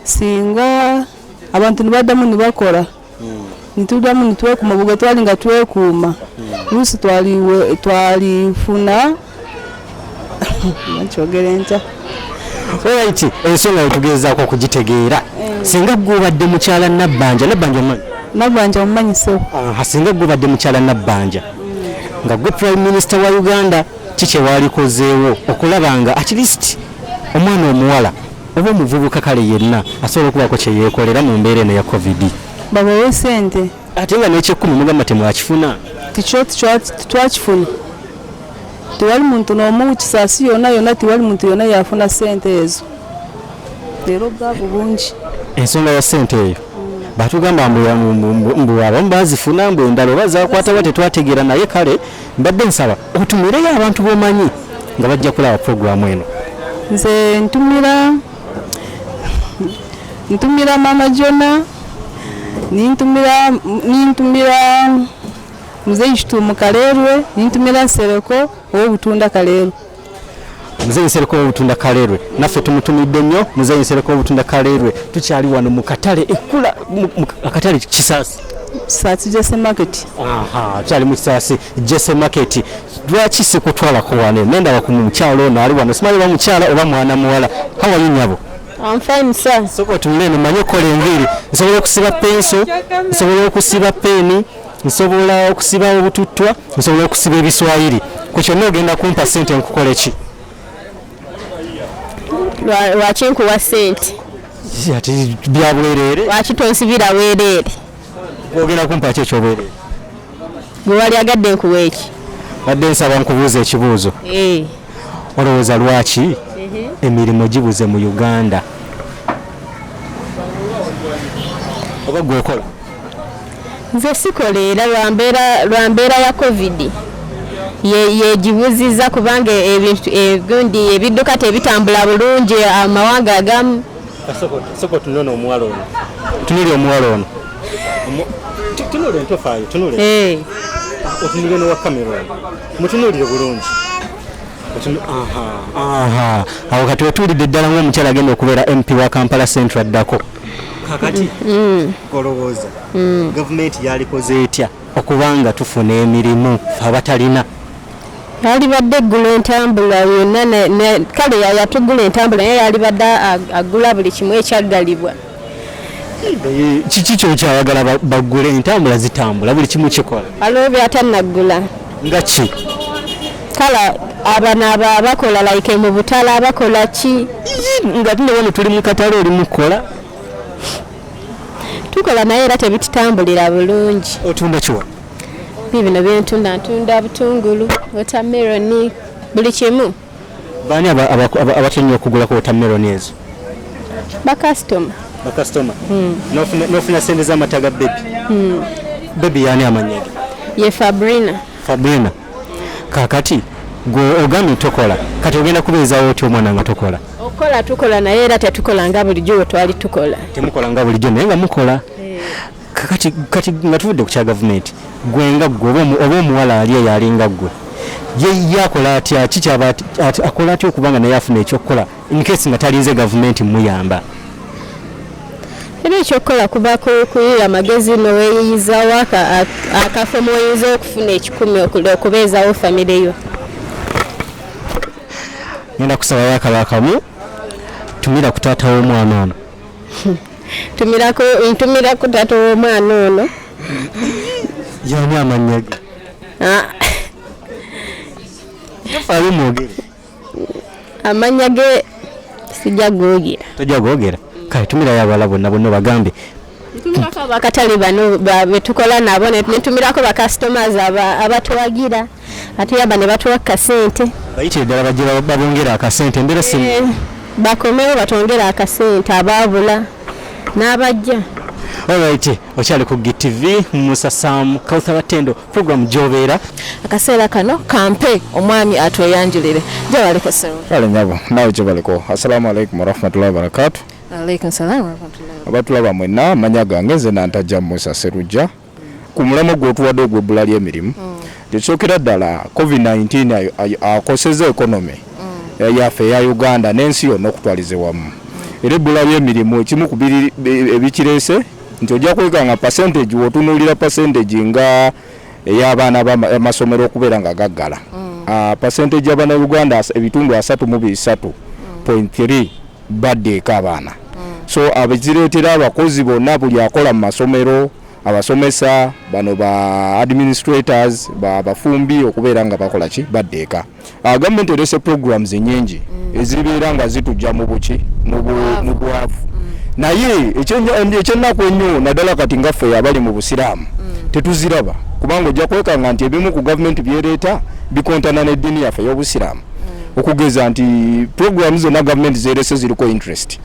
[SPEAKER 10] singa abantu ne baddamu ne bakola nituddamu nitwekuuma bwe twali nga twekuuma luusi twalifuna nkyogere ntya.
[SPEAKER 2] Alright, ensonga yetugezaako okugitegeera. Singa gwe obadde mukyala Nabbanja, Nabbanja omumanyi?
[SPEAKER 10] Nabbanja omumanyi ssebo.
[SPEAKER 2] Singa gwe obadde mukyala Nabbanja nga gwe Prime Minister wa Uganda, ki kye waalikozeewo okulaba nga at least omwana omuwala oba omuvubuka kale yenna asobola okubaako kye yeekolera mu mbeera eno ya COVID?
[SPEAKER 10] Babawe ssente.
[SPEAKER 2] Ate nga n'ekyekumi mugamba temwakifuna?
[SPEAKER 10] Tikyo tetwakifuna. Tewali muntu n'omu kisaasi yonna yonna tewali muntu yonna yafuna ssente ezo. Leero obwavu bungi.
[SPEAKER 2] Ensonga ya ssente eyo Batugamba mbu abamu bazifuna, mbu endala oba zakwatawa tetwategeera. Naye kale mbadde nsaba otumireyo abantu b'omanyi nga bajja kulaba puroguramu eno.
[SPEAKER 10] Nze ntumira mama Jona, nintumira muzeyi Kitumu Kalerwe, nintumira Nsereko ow'Obutunda Kalerwe.
[SPEAKER 2] Muzeyi Nsereko ow'Obutunda Kalerwe, naffe tumutumidde nnyo muzeyi Nsereko ow'Obutunda Kalerwe. Tukyali wano mu katale ekkula akatale Kisaasi.
[SPEAKER 10] Kisaasi Jese Market.
[SPEAKER 2] Aha, tukyali mu Kisaasi Jese Market. Lwaki sikutwalako wano? Nendaba ku mukyalo ono ali wano, simanyi oba mukyala oba mwana muwala. How are you, nyabo?
[SPEAKER 11] I'm fine, sir.
[SPEAKER 2] Sooka otunule eno, mmanyi okukola enviiri, nsobola okusiba penso, nsobola okusiba peeni, nsobola okusiba obututtwa, nsobola okusiba ebiswayiri. Ku kyonna ogenda kumpa ssente nkukole ki?
[SPEAKER 11] Lwaki nkuwa ssente?
[SPEAKER 2] Ati bya bwereere.
[SPEAKER 11] Lwaki tonsibira bwereere?
[SPEAKER 2] Ogenda kumpa ki ekyobwereere?
[SPEAKER 11] Gwe wali agadde nkuwa eki?
[SPEAKER 2] Badde nsaba nkubuuza ekibuuzo. Olowooza lwaki emirimu gibuze mu Uganda? Oba gwe okola?
[SPEAKER 11] Nze sikola era lwa mbeera ya COVID yegibuziza kubanga ebintu egundi ebidduka tebitambula bulungi amawanga agamu.
[SPEAKER 2] Soko tunone omuwala ono. Tunule omuwala ono. Tunule ntofaayo, tunule. Otunule n'owa kamera ono. Mutunuulire bulungi. Aha. Awo kati otuulidde ddala ng'omukyala agenda okubeera MP wa Kampala Central addako. Kakati olowooza gavumenti yalikoze etya okubanga tufuna emirimu abatalina?
[SPEAKER 11] Yalibadde eggula entambula yonna, kale yatugula entambula naye yalibadde agula buli kimu ekyaggalibwa.
[SPEAKER 2] Kiki kyokyayagala baggule? Entambula zitambula, buli kimu kikola.
[SPEAKER 11] Waliwo byatanaggula.
[SPEAKER 2] Nga ki?
[SPEAKER 11] Kale abano abakola like mu butale abakola ki?
[SPEAKER 2] Nga tune wano tuli mu katale oli mukola?
[SPEAKER 11] Tukola naye era tebitutambulira bulungi.
[SPEAKER 2] Otunda kiwa?
[SPEAKER 11] Bino byentunda, ntunda butungulu, watermelon, buli kimu.
[SPEAKER 2] Baani abatera okugulako watermelon ezo?
[SPEAKER 11] Bakasitoma.
[SPEAKER 2] Bakasitoma. N'ofuna ssente z'amata ga bebi. Bebi yaani amannya ge?
[SPEAKER 11] Ye Fabrina.
[SPEAKER 2] Fabrina. Kaakati gwe ogambye tokola, kati ogenda kubeezaawo otya omwana nga tokola?
[SPEAKER 11] Okukola tukola naye era tetukola nga bulijjo bwe twali tukola.
[SPEAKER 2] Temukola nga bulijjo naye nga mukola. Kakati kati nga tuvudde ku kya gavumenti, gwe nga ggwe oba omuwala ali eyo alinga ggwe, ye akola atya? Ki kyaba akola atya okuba nga naye afuna ekyokukola in case nga talinze gavumenti muyamba?
[SPEAKER 11] Era ekyokukola kuba kuyiya amagezi noweeyiyizawo akafo mw'oyinza okufuna ekikumi okubeezawo famire yo.
[SPEAKER 2] Ngenda kusabayo akaba kamu, tumira ku taata w'omwana ono.
[SPEAKER 11] Ntumirako taata w'omwana ono.
[SPEAKER 2] Yani amannya ge? Tofaayo mwogere.
[SPEAKER 11] Amannya ge sijja googera.
[SPEAKER 2] Tojja googera? Kale tumirayo abawala bonna bonna bagambe.
[SPEAKER 11] Ntumirako abakatale bano betukola nabo, nentumirako bakasitomas abatuwagira atuyamba ne batuwa kasente.
[SPEAKER 2] Bayitire ddala bajje babongere akasente embeera si
[SPEAKER 11] Bakomewo batongere akasente abaabula n'abajja.
[SPEAKER 2] Alright, okyali ku GTV, Musa Sam Kauthar Tendo, program gy'obeera.
[SPEAKER 3] Akaseera kano kampe omwami atweyanjulire. Gyebaleko ssebo.
[SPEAKER 12] Kale nyabo, naawe gyebaleko. Assalamu alaikum warahmatullahi wabarakatu.
[SPEAKER 3] Alaikum salaam warahmatullahi.
[SPEAKER 12] Abatulaba mwenna, amanya gange nze Nantajja Musa Serujja. Ku mulamwa gw'otuwadde ogw'ebbula ly'emirimu, tekisookera ddala COVID-19 akosezza economy yaffe eya Uganda n'ensi yonna okutwaliza wamu. Era ebbula ly'emirimu ekimu ku ebikireese nti ojja kwekanga percentage, w'otunuulira percentage nga ey'abaana b'amasomero okubeera nga gaggala, percentage y'abannayuganda ebitundu 33.3 badde eka abaana. So abezireetera abakozi bonna, buli akola mu masomero, abasomesa bano, ba administrators, ba bafumbi, okubeera nga bakola ki, badde eka. Gavumenti erese programs nyingi ezibeera nga zitujja mu buki, mu bwavu, naye ekyennaku ennyo naddala kati nga ffe abali mu busiraamu tetuziraba, kubanga ojja kwekanga nti ebimu ku gavumenti byereeta bikontana n'eddiini yaffe ey'obusiraamu. Okugeza nti programs zonna gavumenti zerese ziriko interest,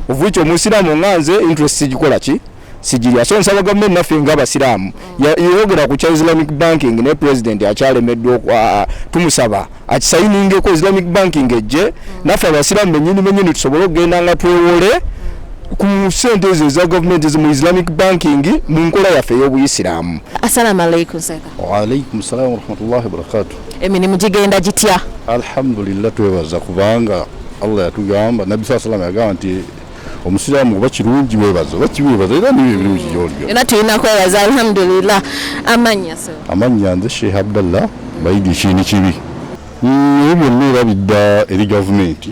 [SPEAKER 12] of which omusiraamu nga nze interest gikola ki, Sigirya. So nsaba gavumenti naffe ngaabasiraamu yeyogera ku kya Islamic banking, naye president akyalemeddwa tumusaba akisayiningeko Islamic banking ejje, naffe abasiraamu benyini benyini tusobole okugenda nga twewole ku sente ezo eza gavumenti mu Islamic banking mu nkola yaffe ey'obuyisiraamu.
[SPEAKER 3] Assalamu alaikum, seka.
[SPEAKER 13] Waalaikum salamu warahmatullahi wabarakatu.
[SPEAKER 3] Emirimu gigenda gitya?
[SPEAKER 13] Alhamdulillah, twebaza kubanga Allah yatugamba, Nabbi saa salam yagamba nti omusiraamu oba kirungi webaza oba kibi webaza, era nibyo ebirungi gyoli byonna.
[SPEAKER 3] Era tulina kwebaza, alhamdulillah. Amannya, so?
[SPEAKER 13] Amannya nze Sheikh Abdallah Bayidi Kiini Kibi. Ebyo byonna era bidda eri gavumenti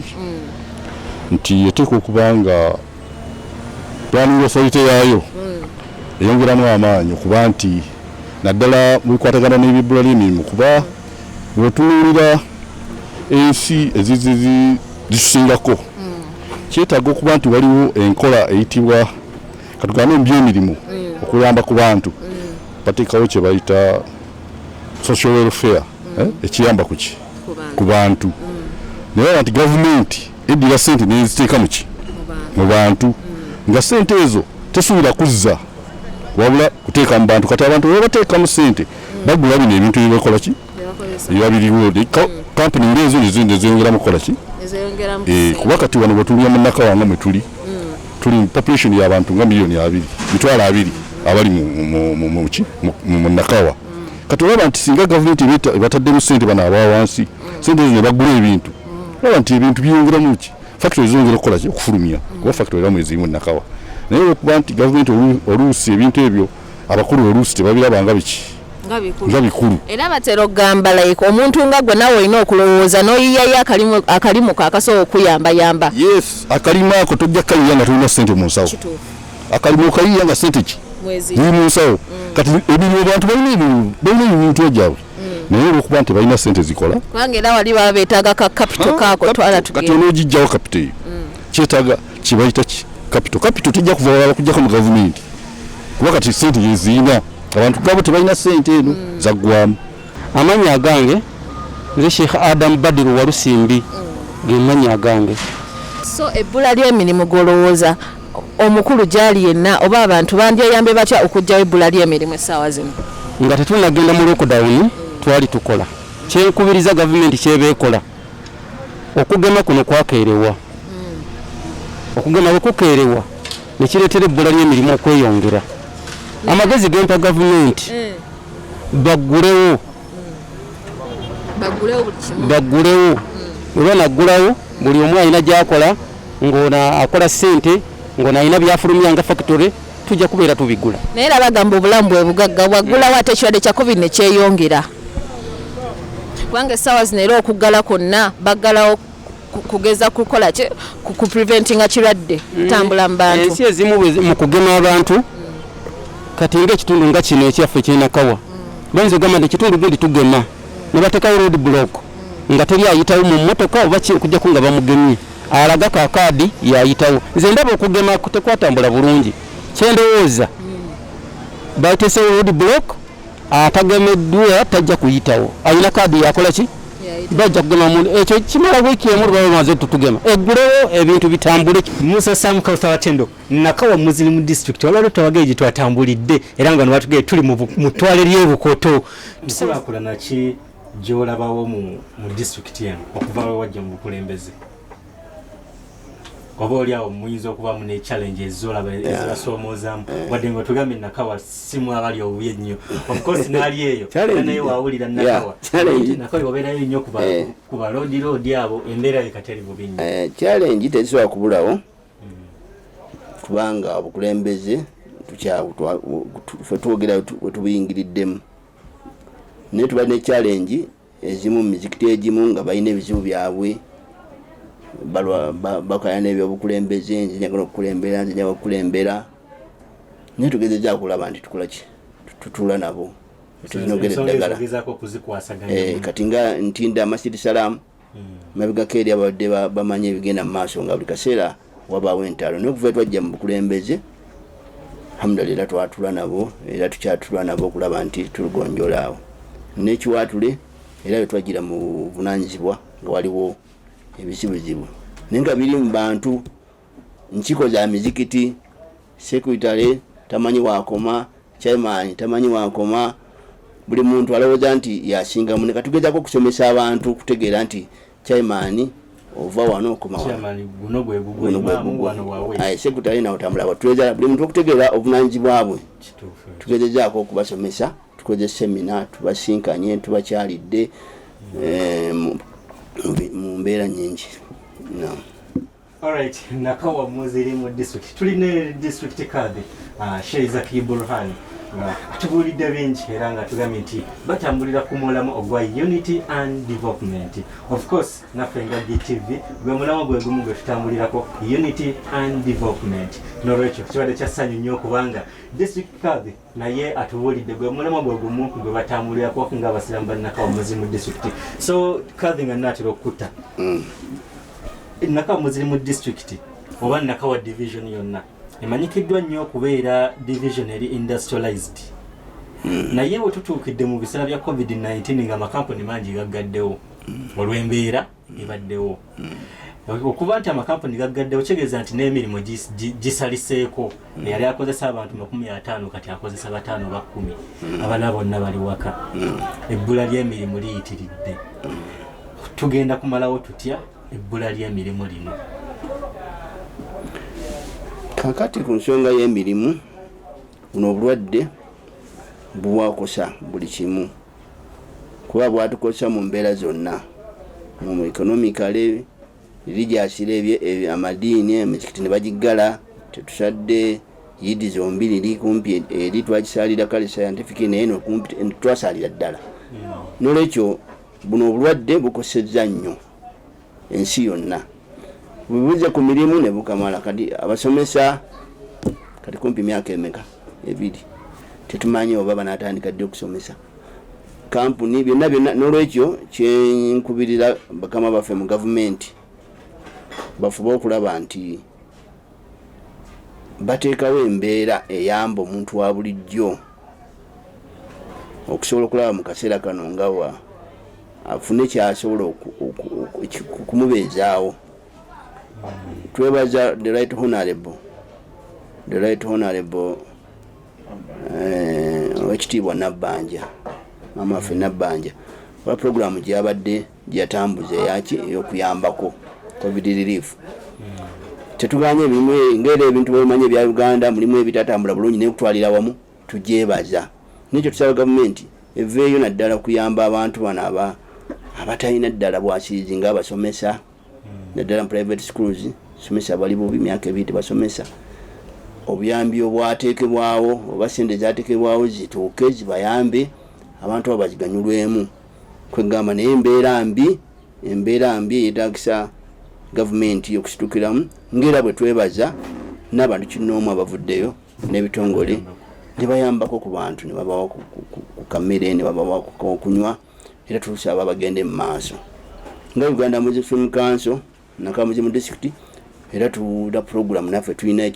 [SPEAKER 13] nti eteeka okuba nga planning authority yaayo eyongeramu amaanyi, okuba nti naddala mu bikwatagana n'ebibbula ly'emirimu, kuba bwetunuulira ensi ezizi zitusingako, kyetaaga okuba nti waliwo enkola eyitibwa, katugambe mu byemirimu, okuyamba ku bantu, bateekawo kye bayita social welfare, ekiyamba ku ki, ku bantu. Naye aba nti gavumenti eddira sente neziteeka muki, mu bantu, nga sente ezo tesuubira kuzza wabula kuteeka mu bantu. Kati abantu bwe bateekamu sente, bagula bino ebintu byebakola ki, ebiba biriwo, kampuni ngaezo nezeyongeramu kukola ki. Kuba kati wano bwetulya mu Nakawanga mwe tuli, tuli population y'abantu nga 20 miliyoni, 20,000 abali mu ki, mu Nakawa. Kati olaba nti singa gavumenti ebataddemu sente bano aba wansi, sente ezo ne bagula ebintu, olaba nti ebintu byongeramu ki, factory zongera okukola ki, okufulumya, kuba factory eramu ezirimu Nakawa. Naye olwokuba nti gavumenti oluusi ebintu ebyo abakulu oluusi tebabiraba nga biki, nga bikulu.
[SPEAKER 3] Era batera okugamba, like omuntu nga gwe nawe olina okulowooza n'oyiyayo akalimu, akalimu ko akasobola okuyambayamba.
[SPEAKER 13] Yes, akalimu ako tojja kayiya nga tolina sente mu nsawo. Akalimu okayiya nga sente ki, ziri mu nsawo. Kati ebirimu, abantu balina ebirimu, balina ebimitwe gyabwe, naye olwokuba nti balina sente zikola.
[SPEAKER 3] Kubanga era wali baba beetaaga ka capital kaako, twala
[SPEAKER 13] Kati
[SPEAKER 3] tugende.
[SPEAKER 13] onoogijjawo capital eyo, kyetaaga kibayita ki, capital. Capital tejja kuva walala kujjako mu gavumenti, kuba kati sente yezirina abantu gabo tebalina sente eno zaggwamu.
[SPEAKER 5] Amannya agange nze Sheikh Adam Badiru Walusimbi, ge mannya agange.
[SPEAKER 3] So ebbula ly'emirimu, gw'olowooza omukulu gyali yenna oba abantu bandyeyambye batya okuggyawo ebbula ly'emirimu essaawa zino?
[SPEAKER 5] Nga tetunagenda mu lockdown twali tukola. Kyenkubiriza gavumenti kyebeekola, okugema kuno kwakeerewa. Okugema bwe kukeerewa nekireetera ebbula ly'emirimu okweyongera. Amagezi gempa gavumenti, baggulewo.
[SPEAKER 3] Baggulewo buli kimu.
[SPEAKER 5] Baggulewo. Bwe banaggulawo, buli omu alina gyakola, ng'ono akola ssente, ng'ono alina byafulumya nga factory, tujja kubeera tubigula.
[SPEAKER 3] Naye era bagamba obulamu bwe bugagga. Bwaggulawo ate ekirwadde kya COVID ne kyeyongera, kubanga essaawa zino era okuggala kwonna baggalawo kugeza kukola ki, ku preventinga kirwadde kutambula mu bantu.
[SPEAKER 5] Ensi ezimu mu kugema abantu, kati ngaekitundu nga kino ekyaffe ekyenakawa, bayinza okugamba nti ekitundu gundi tugema, ne bateekawo road block nga teri ayitawo mu mmotoka oba ki okujjako nga bamugemye alaga kakaadi yayitawo. Nze ndaba okugema tekwatambula bulungi. Kyendowooza, bateesewo road block, atagemeddwa tajja kuyitawo, alina kaadi yakola ki, bajja kugema muntu. Ekyo kimala wiiki emu lwaba bamaze tutugema, eggulewo ebintu bitambule.
[SPEAKER 2] Musa Sam Kauthar Watendo, Nakawa Muslim District. Olwalwo twabagee gye twatambulidde era nga batugee tuli mu ttwale ly'ebukoto.
[SPEAKER 4] Nkulaakulana ki gy'olabawo mu disitulikiti eno okuva lwe wajja mu bukulembeze? Oba oli awo muyinza okubamu ne challenge ezolaba ezibasoomozaamu, wadde nga otugambye Nakawa simu abali obubi ennyo, of course naali eyo naye wawulira Nakawa. Nakawa obeerayo nnyo ku baloodi loodi abo, embeera ye kati eri bubi nnyo.
[SPEAKER 7] Challenge tezisobola kubulawo, kubanga obukulembeze fe twogera we tubuyingiriddemu, naye tuba ne challenge ezimu mu mizikiti egimu nga balina ebizibu byabwe, bakaya n'ebyobukulembeze, nze njagala okukulembera, nze njagala okukulembera, naye tugezeza okulaba nti tukola ki, tutuula nabo tuzinogera eddagala. Kati nga Ntinda Masjid Salam, mabegako eri abadde bamanyi ebigenda mu maaso nga buli kaseera wabaawo entalo, naye okuva twajja mu bukulembeze, alhamdulillah, twatula nabo era tukyatulwa nabo okulaba nti tulugonjola awo nekiwatule. Era bwe twagira mu buvunanyizibwa nga waliwo ebizibuzibu, naye nga biri mu bantu, nkiiko za mizikiti, secretary. tamanyi wakoma, chairman tamanyi wakoma, buli muntu alowooza nti yasinga mune. Katugezako okusomesa abantu okutegeera nti chairman ova wano okoma wano.
[SPEAKER 4] Chairman, guno gwe gugwe,
[SPEAKER 7] Guno gwe
[SPEAKER 4] imaamu
[SPEAKER 7] gugwe.
[SPEAKER 4] wano wawe.
[SPEAKER 7] Aye, secretary nawe otambula wa. Buli muntu okutegeera obuvunaanyizibwa bwe. Tugezezaako okubasomesa, tukoze semina, tubasinkanye, tubakyalidde mu mbeera nyingi. No.
[SPEAKER 4] Alright, Nakawa Muzirimu district. Tulina district kadhi Sheikh Zaki Burhan nga atubuulidde bingi era nga tugambye nti batambulira ku mulamwa ogwa unity and development. Of course naffe nga GTV gwe mulamwa gwe gumu gwe tutambulirako, unity and development. Nolwekyo kibadde kya ssanyu nnyo kubanga district kadhi naye atubuulidde gwe mulamwa gwe gumu gwe batambulirako ng'abasiraamu ba Nakawa Muzirimu district. So kadhi, nga naatera okutta, Nakawa Muzirimu district oba Nakawa division yonna emanyikiddwa nnyo okubeera division eri industrialized, naye bwe tutuukidde mu biseera bya COVID-19 nga amakampuni mangi gaggaddewo olw'embeera ebaddewo, okuba nti amakampuni gaggaddewo kitegeeza nti n'emirimu gisaliseeko. Eyali akozesa abantu 50 kati akozesa 5 oba 10, abalala bonna bali waka. Ebbula ly'emirimu liyitiridde. Tugenda kumalawo tutya ebbula ly'emirimu lino?
[SPEAKER 7] Kakati ku nsonga y'emirimu, buno obulwadde bwakosa buli kimu, kuba bwatukosa mu mbeera zonna, mu economically, religiously, amadiini, emizikiti ne bagiggala, tetusadde yidi zombi liri kumpi, eri twakisalira kale scientific, naye no kumpi twasalira ddala. Nolwekyo buno obulwadde bukosezza nnyo ensi yonna, bubuze ku mirimu ne bukamala. Kati abasomesa kati kumpi myaka emeka, 2, tetumanyi oba banatandika ddi okusomesa, kampuni byonna byonna. Nolwekyo kyenkubirira bakama baffe mu gavumenti, bafube okulaba nti bateekawo embeera eyamba omuntu wa bulijjo okusobola okulaba mu kaseera kano nga wa afune kyasobola okumubeezaawo. Twebaza the right honorable owekitiibwa Nabbanja, maama waffe Nabbanja, oba programu gyabadde gyeyatambuza eyaki ey'okuyambako COVID relief. Tetuganye ebirimu ngaera ebintu bwebimanyi ebya Uganda, mulimu ebitatambula bulungi, naye okutwalira wamu tugyebaza. Nekyo tusaba gavumenti eveeyo naddala okuyamba abantu bano abatalina ddala bwasirizi ngaabasomesa, naddala mu private schools. Somesa bali bubi, myaka 2 tebasomesa. Obuyambi obwateekebwawo oba sente zateekebwawo zituuke zibayambe abantu abo baziganyulwemu. Kwegamba naye embeera mbi, embeera mbi eyetagisa gavumenti okusitukiramu, ngaera bwe twebaza n'abantu kinoomu abavuddeyo n'ebitongole ne bayambako ku bantu, ne babawa ku kamere, ne babawa ku kokunywa. Era tusaba bagende mu maaso. Nga Uganda Muslim Council Nakawa Muzimu district, era tuda program naffe tulina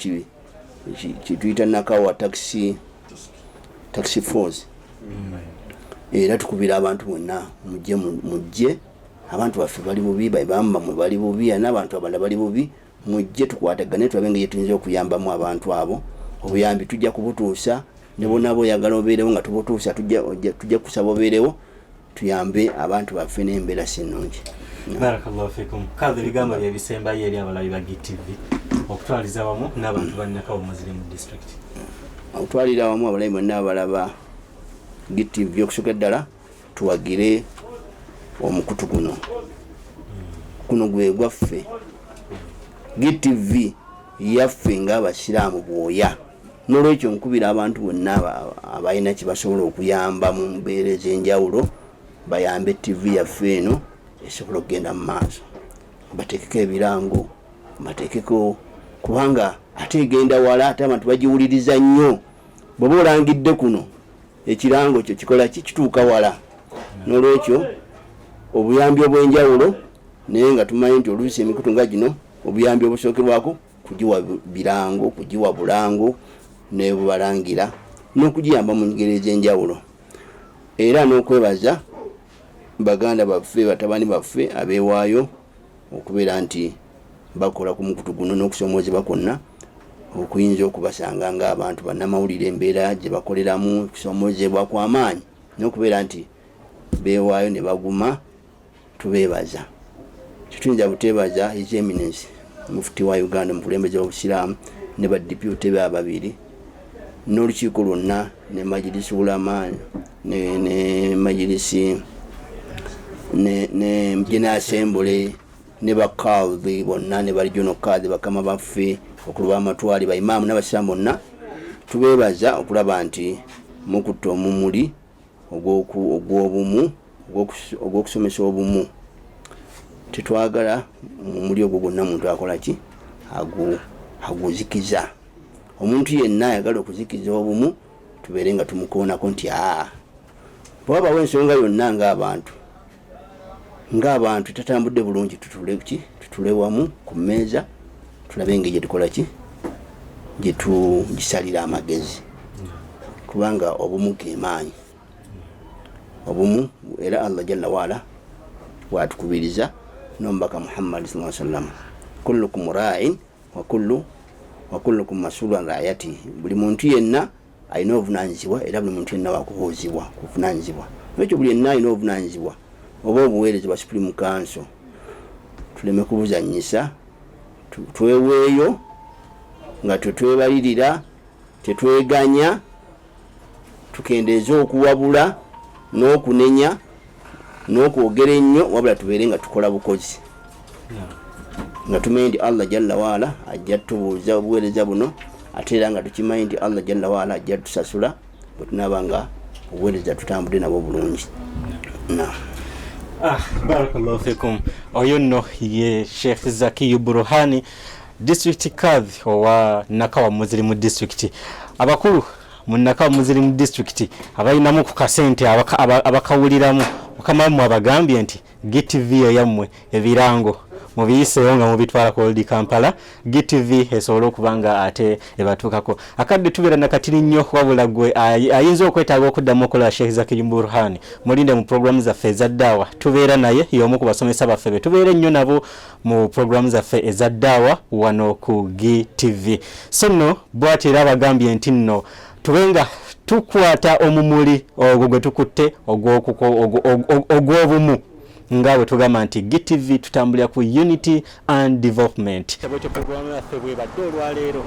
[SPEAKER 7] kituyita Nakawa task force, era tukubira abantu bonna mujje, mujje, abantu baffe bali bubi, baibamba mwe bali bubi, n'abantu abalala bali bubi, mujje tukwatagane tulabe engeri tuyinza okuyambamu abantu abo. Obuyambi tujja kubutuusa ne bonna boyagala obeerewo nga tubutuusa, tujja kusaba obeerewo tuyambe abantu baffe n'embeera si nnungi.
[SPEAKER 4] Barakallahu fikum. Kadhi, ebigambo bye bisembayo eri abalabi ba GTV okutwaliza wamu n'abantu ba Nakawa Muslim district.
[SPEAKER 7] Okutwalira awamu abalabi bonna abalaba GTV, okusooka ddala tuwagire omukutu guno, guno gwe gwaffe. GTV yaffe ng'abasiraamu bwoya. Nolwekyo nkubira abantu bonna abalina kyebasobola okuyamba mu mbeera ez'enjawulo, bayambe TV yaffe eno esobola okugenda mu maaso, bateekeko ebirango, bateekeko, kubanga ate egenda wala, ate abantu bagiwuliriza nnyo. Bw'oba olangidde kuno, ekirango kyo kikola ki? Kituuka wala. Nolwekyo obuyambi obw'enjawulo, naye nga tumanyi nti oluusi emikutu nga gino obuyambi obusookerwako kugiwa birango, kugiwa bulango nebubalangira n'okugiyamba mu ngeri ez'enjawulo. Era n'okwebaza baganda baffe, batabani baffe abeewaayo okubeera nti bakola ku mukutu guno n'okusomoozebwa kwonna. Okuyinza okubasanga ng'abantu bannamawulire embeera gye bakoleramu kusoomoozebwa kw'amaanyi n'okubeera nti beewaayo ne baguma tubeebaza. Tetuyinza buteebaza His Eminence Mufti wa Uganda omukulembeze w'Obusiraamu ne ba deputy be ababiri n'olukiiko lwonna ne Majlisi Ulama ne, ne Majlisi ne, ne General Assembly ne ba Kadhi bonna ne ba Regional Kadhi bakama baffe bakulu b'amatwale ba imaamu n'abasiraamu bonna tubeebaza okulaba nti mukutte omumuli ogw'obumu ogw'okusomesa obumu tetwagala mumuli ogwo gwonna muntu akola ki aguzikiza omuntu yenna ayagala okuzikiza obumu tubeere nga tumukoonako nti aa bwewabawo ensonga yonna ng'abantu ng'abantu tatambudde bulungi tutule ki tutule wamu ku mmeeza tulabe engeri gyetukola ki gyetugisalira amagezi kubanga obumu gemaanyi obumu era Allah jalla waala bwatukubiriza n'omubaka Muhammad sallallahu alaihi wasallam kullukum ra'in wa kullu wa kullukum mas'ulun an ra'yatihi buli muntu yenna alina obuvunanyizibwa era buli muntu yenna wakubuuzibwa kuvunanyizibwa ekyo buli yenna alina obuvunanyizibwa oba obuweereza bwa Supreme Council tuleme kubuzanyisa tweweeyo nga tetwebalirira tetweganya tukendeeze okuwabula n'okunenya n'okwogera ennyo wabula tubeere nga tukola bukozi nga tumanyi nti Allah jalla waala ajja tubuuza obuweereza buno ate era nga tukimanyi nti Allah jalla waala ajja tusasula bwe tunaaba nga obuweereza tutambudde nabwo bulungi.
[SPEAKER 4] Ah, barakallahu fikum. Oyo nno ye Sheikh Zakiyu Buruhani district kadhi owa Nakawa Muslim district. Abakulu mu Nakawa Muslim district abalinamu ku kasente abakawuliramu mukama wammwe abagambye nti GTV eyammwe ebirango mubiyiseewo nga mubitwala ku Old Kampala GTV esobole okuba nga ate ebatuukako. Akadde tubeera nakatini nnyo wabula gwe ayinza okwetaaga okuddamu okulaba Sheikh Zakir Burhan mulinde mu programu zaffe eza ddaawa tubeera naye y'omu ku basomesa baffe be tubeera ennyo nabo mu programu zaffe eza ddaawa wano ku GTV. So nno bw'atyo era abagambye nti nno tube nga tukwata omumuli ogwo gwe tukutte ogw'obumu nga bwe tugamba nti GTV tutambulira ku unity and development. Bwetyo programu yaffe bwebadde olwaleero.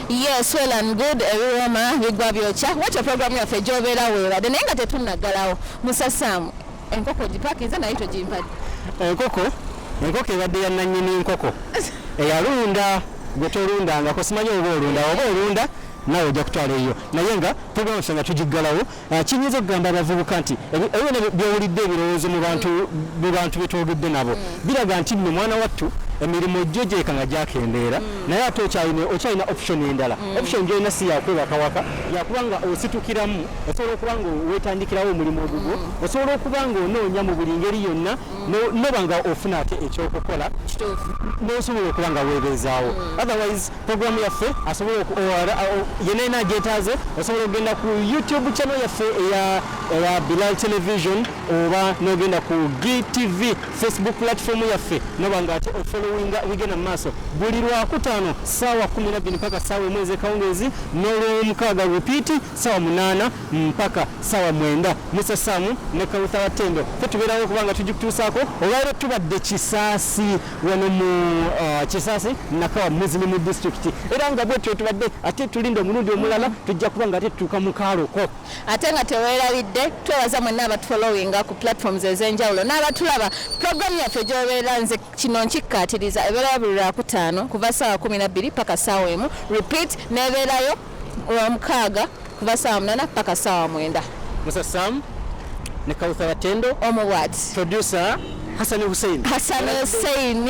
[SPEAKER 3] Yes, well and good. Ebiwooma bigwa byokya. Watyo programu yaffe gy'obeera weebadde naye nga tetunnaggalawo. Musasaamu enkoko ogipakinze naye togimpadde.
[SPEAKER 2] Enkoko enkoko ebadde ya nannyini nkoko eyalunda gwe tolundangako simanyi oba olunda oba olunda naawe ojja kutwala eyo naye nga programu yaffe nga tugiggalawo ah, kinyinza okugamba abavubuka nti ebyo byowulidde ebirowoozo mu bantu mu bantu betwogedde nabo mm. biraga nti nno mwana wattu emirimu gyo gyeka nga gyakendeera mm. naye ate okyalina option endala mm. option gyolina si yakwebaka waka yakuba nga ositukiramu osobola okuba nga wetandikirawo omulimu ogugwo osobola okuba nga onoonya mu buli ngeri yonna noba nga ofuna ate ekyokukola nosobola okuba nga webeezaawo otherwise Programu yaffe asobola yena yena agyetaaze osobola okugenda ku YouTube channel yaffe eya eya Bilal Television oba n'ogenda ku GTV Facebook platform yaffe noba nga ate ofollowinga ebigenda mu maaso buli lwakutaano ssaawa 12 mpaka ssaawa emu ez'ekawungeezi n'olwomukaaga repeat ssaawa 8 mpaka ssaawa 9. Musa Saamu ne Kauthar Tendo ffe tubeerawo okuba nga tugikutuusaako. Olwaleero tubadde Kisaasi wano mu uh, Kisaasi Nakawa Muslim District era nga bwetyo tubadde ate tulinda omulundi omulala tujja kuba nga ate tutuuka mu kaaloko.
[SPEAKER 3] Ate nga teweerabidde twebaza mwenna abatufollowinga ku platforms ez'enjawulo n'abatulaba programu yaffe gy'obeera nze kino nkikkaatiriza ebeerayo buli lwakutaano kuva ssaawa 12 paka ssaawa emu repeat n'ebeerayo lwamukaaga kuva ssaawa 8 paka ssaawa 9.
[SPEAKER 2] Musa Sam ne Kauthar Tendo
[SPEAKER 3] omu bwati
[SPEAKER 2] producer Hassan Hussein
[SPEAKER 3] Hassan Hussein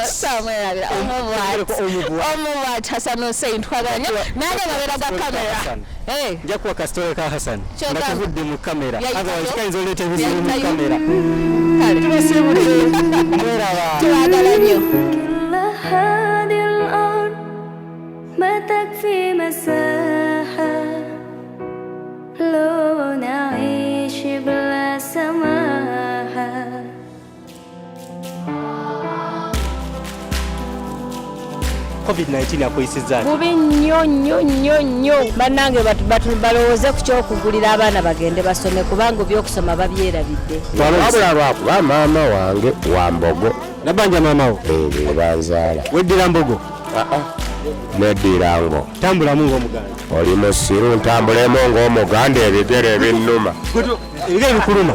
[SPEAKER 3] samwerabira omu bwati Hassan Hussein twagala nnyo nange mabera ga kamera
[SPEAKER 2] nja kuwa kasitole ka Hassan nga tuvudde mu kamera otherwise kayinza oleeta ebizibu mu kamera tubasiibudde mweraba
[SPEAKER 3] tubagala nnyo
[SPEAKER 14] ما تكفي مساحة لو نعيش بلا سماحة.
[SPEAKER 4] Covid-19 akuyisizza ati?
[SPEAKER 15] Bubi nnyo nnyo nnyo nnyo. Bannange balowooze ku kyokugulira abaana bagende basome, kubanga ebyokusoma babyerabidde.
[SPEAKER 16] Wabula lwakuba maama wange wa Mbogo.
[SPEAKER 2] Nabanja maama wo?
[SPEAKER 16] Be banzaala.
[SPEAKER 2] Weddira Mbogo?
[SPEAKER 16] Neddira ngo.
[SPEAKER 2] Tambulamu ng'Omuganda.
[SPEAKER 16] Oli musiru, ntambulemu ng'Omuganda, ebigere ebinnuma.
[SPEAKER 2] Ebigere bikuluma?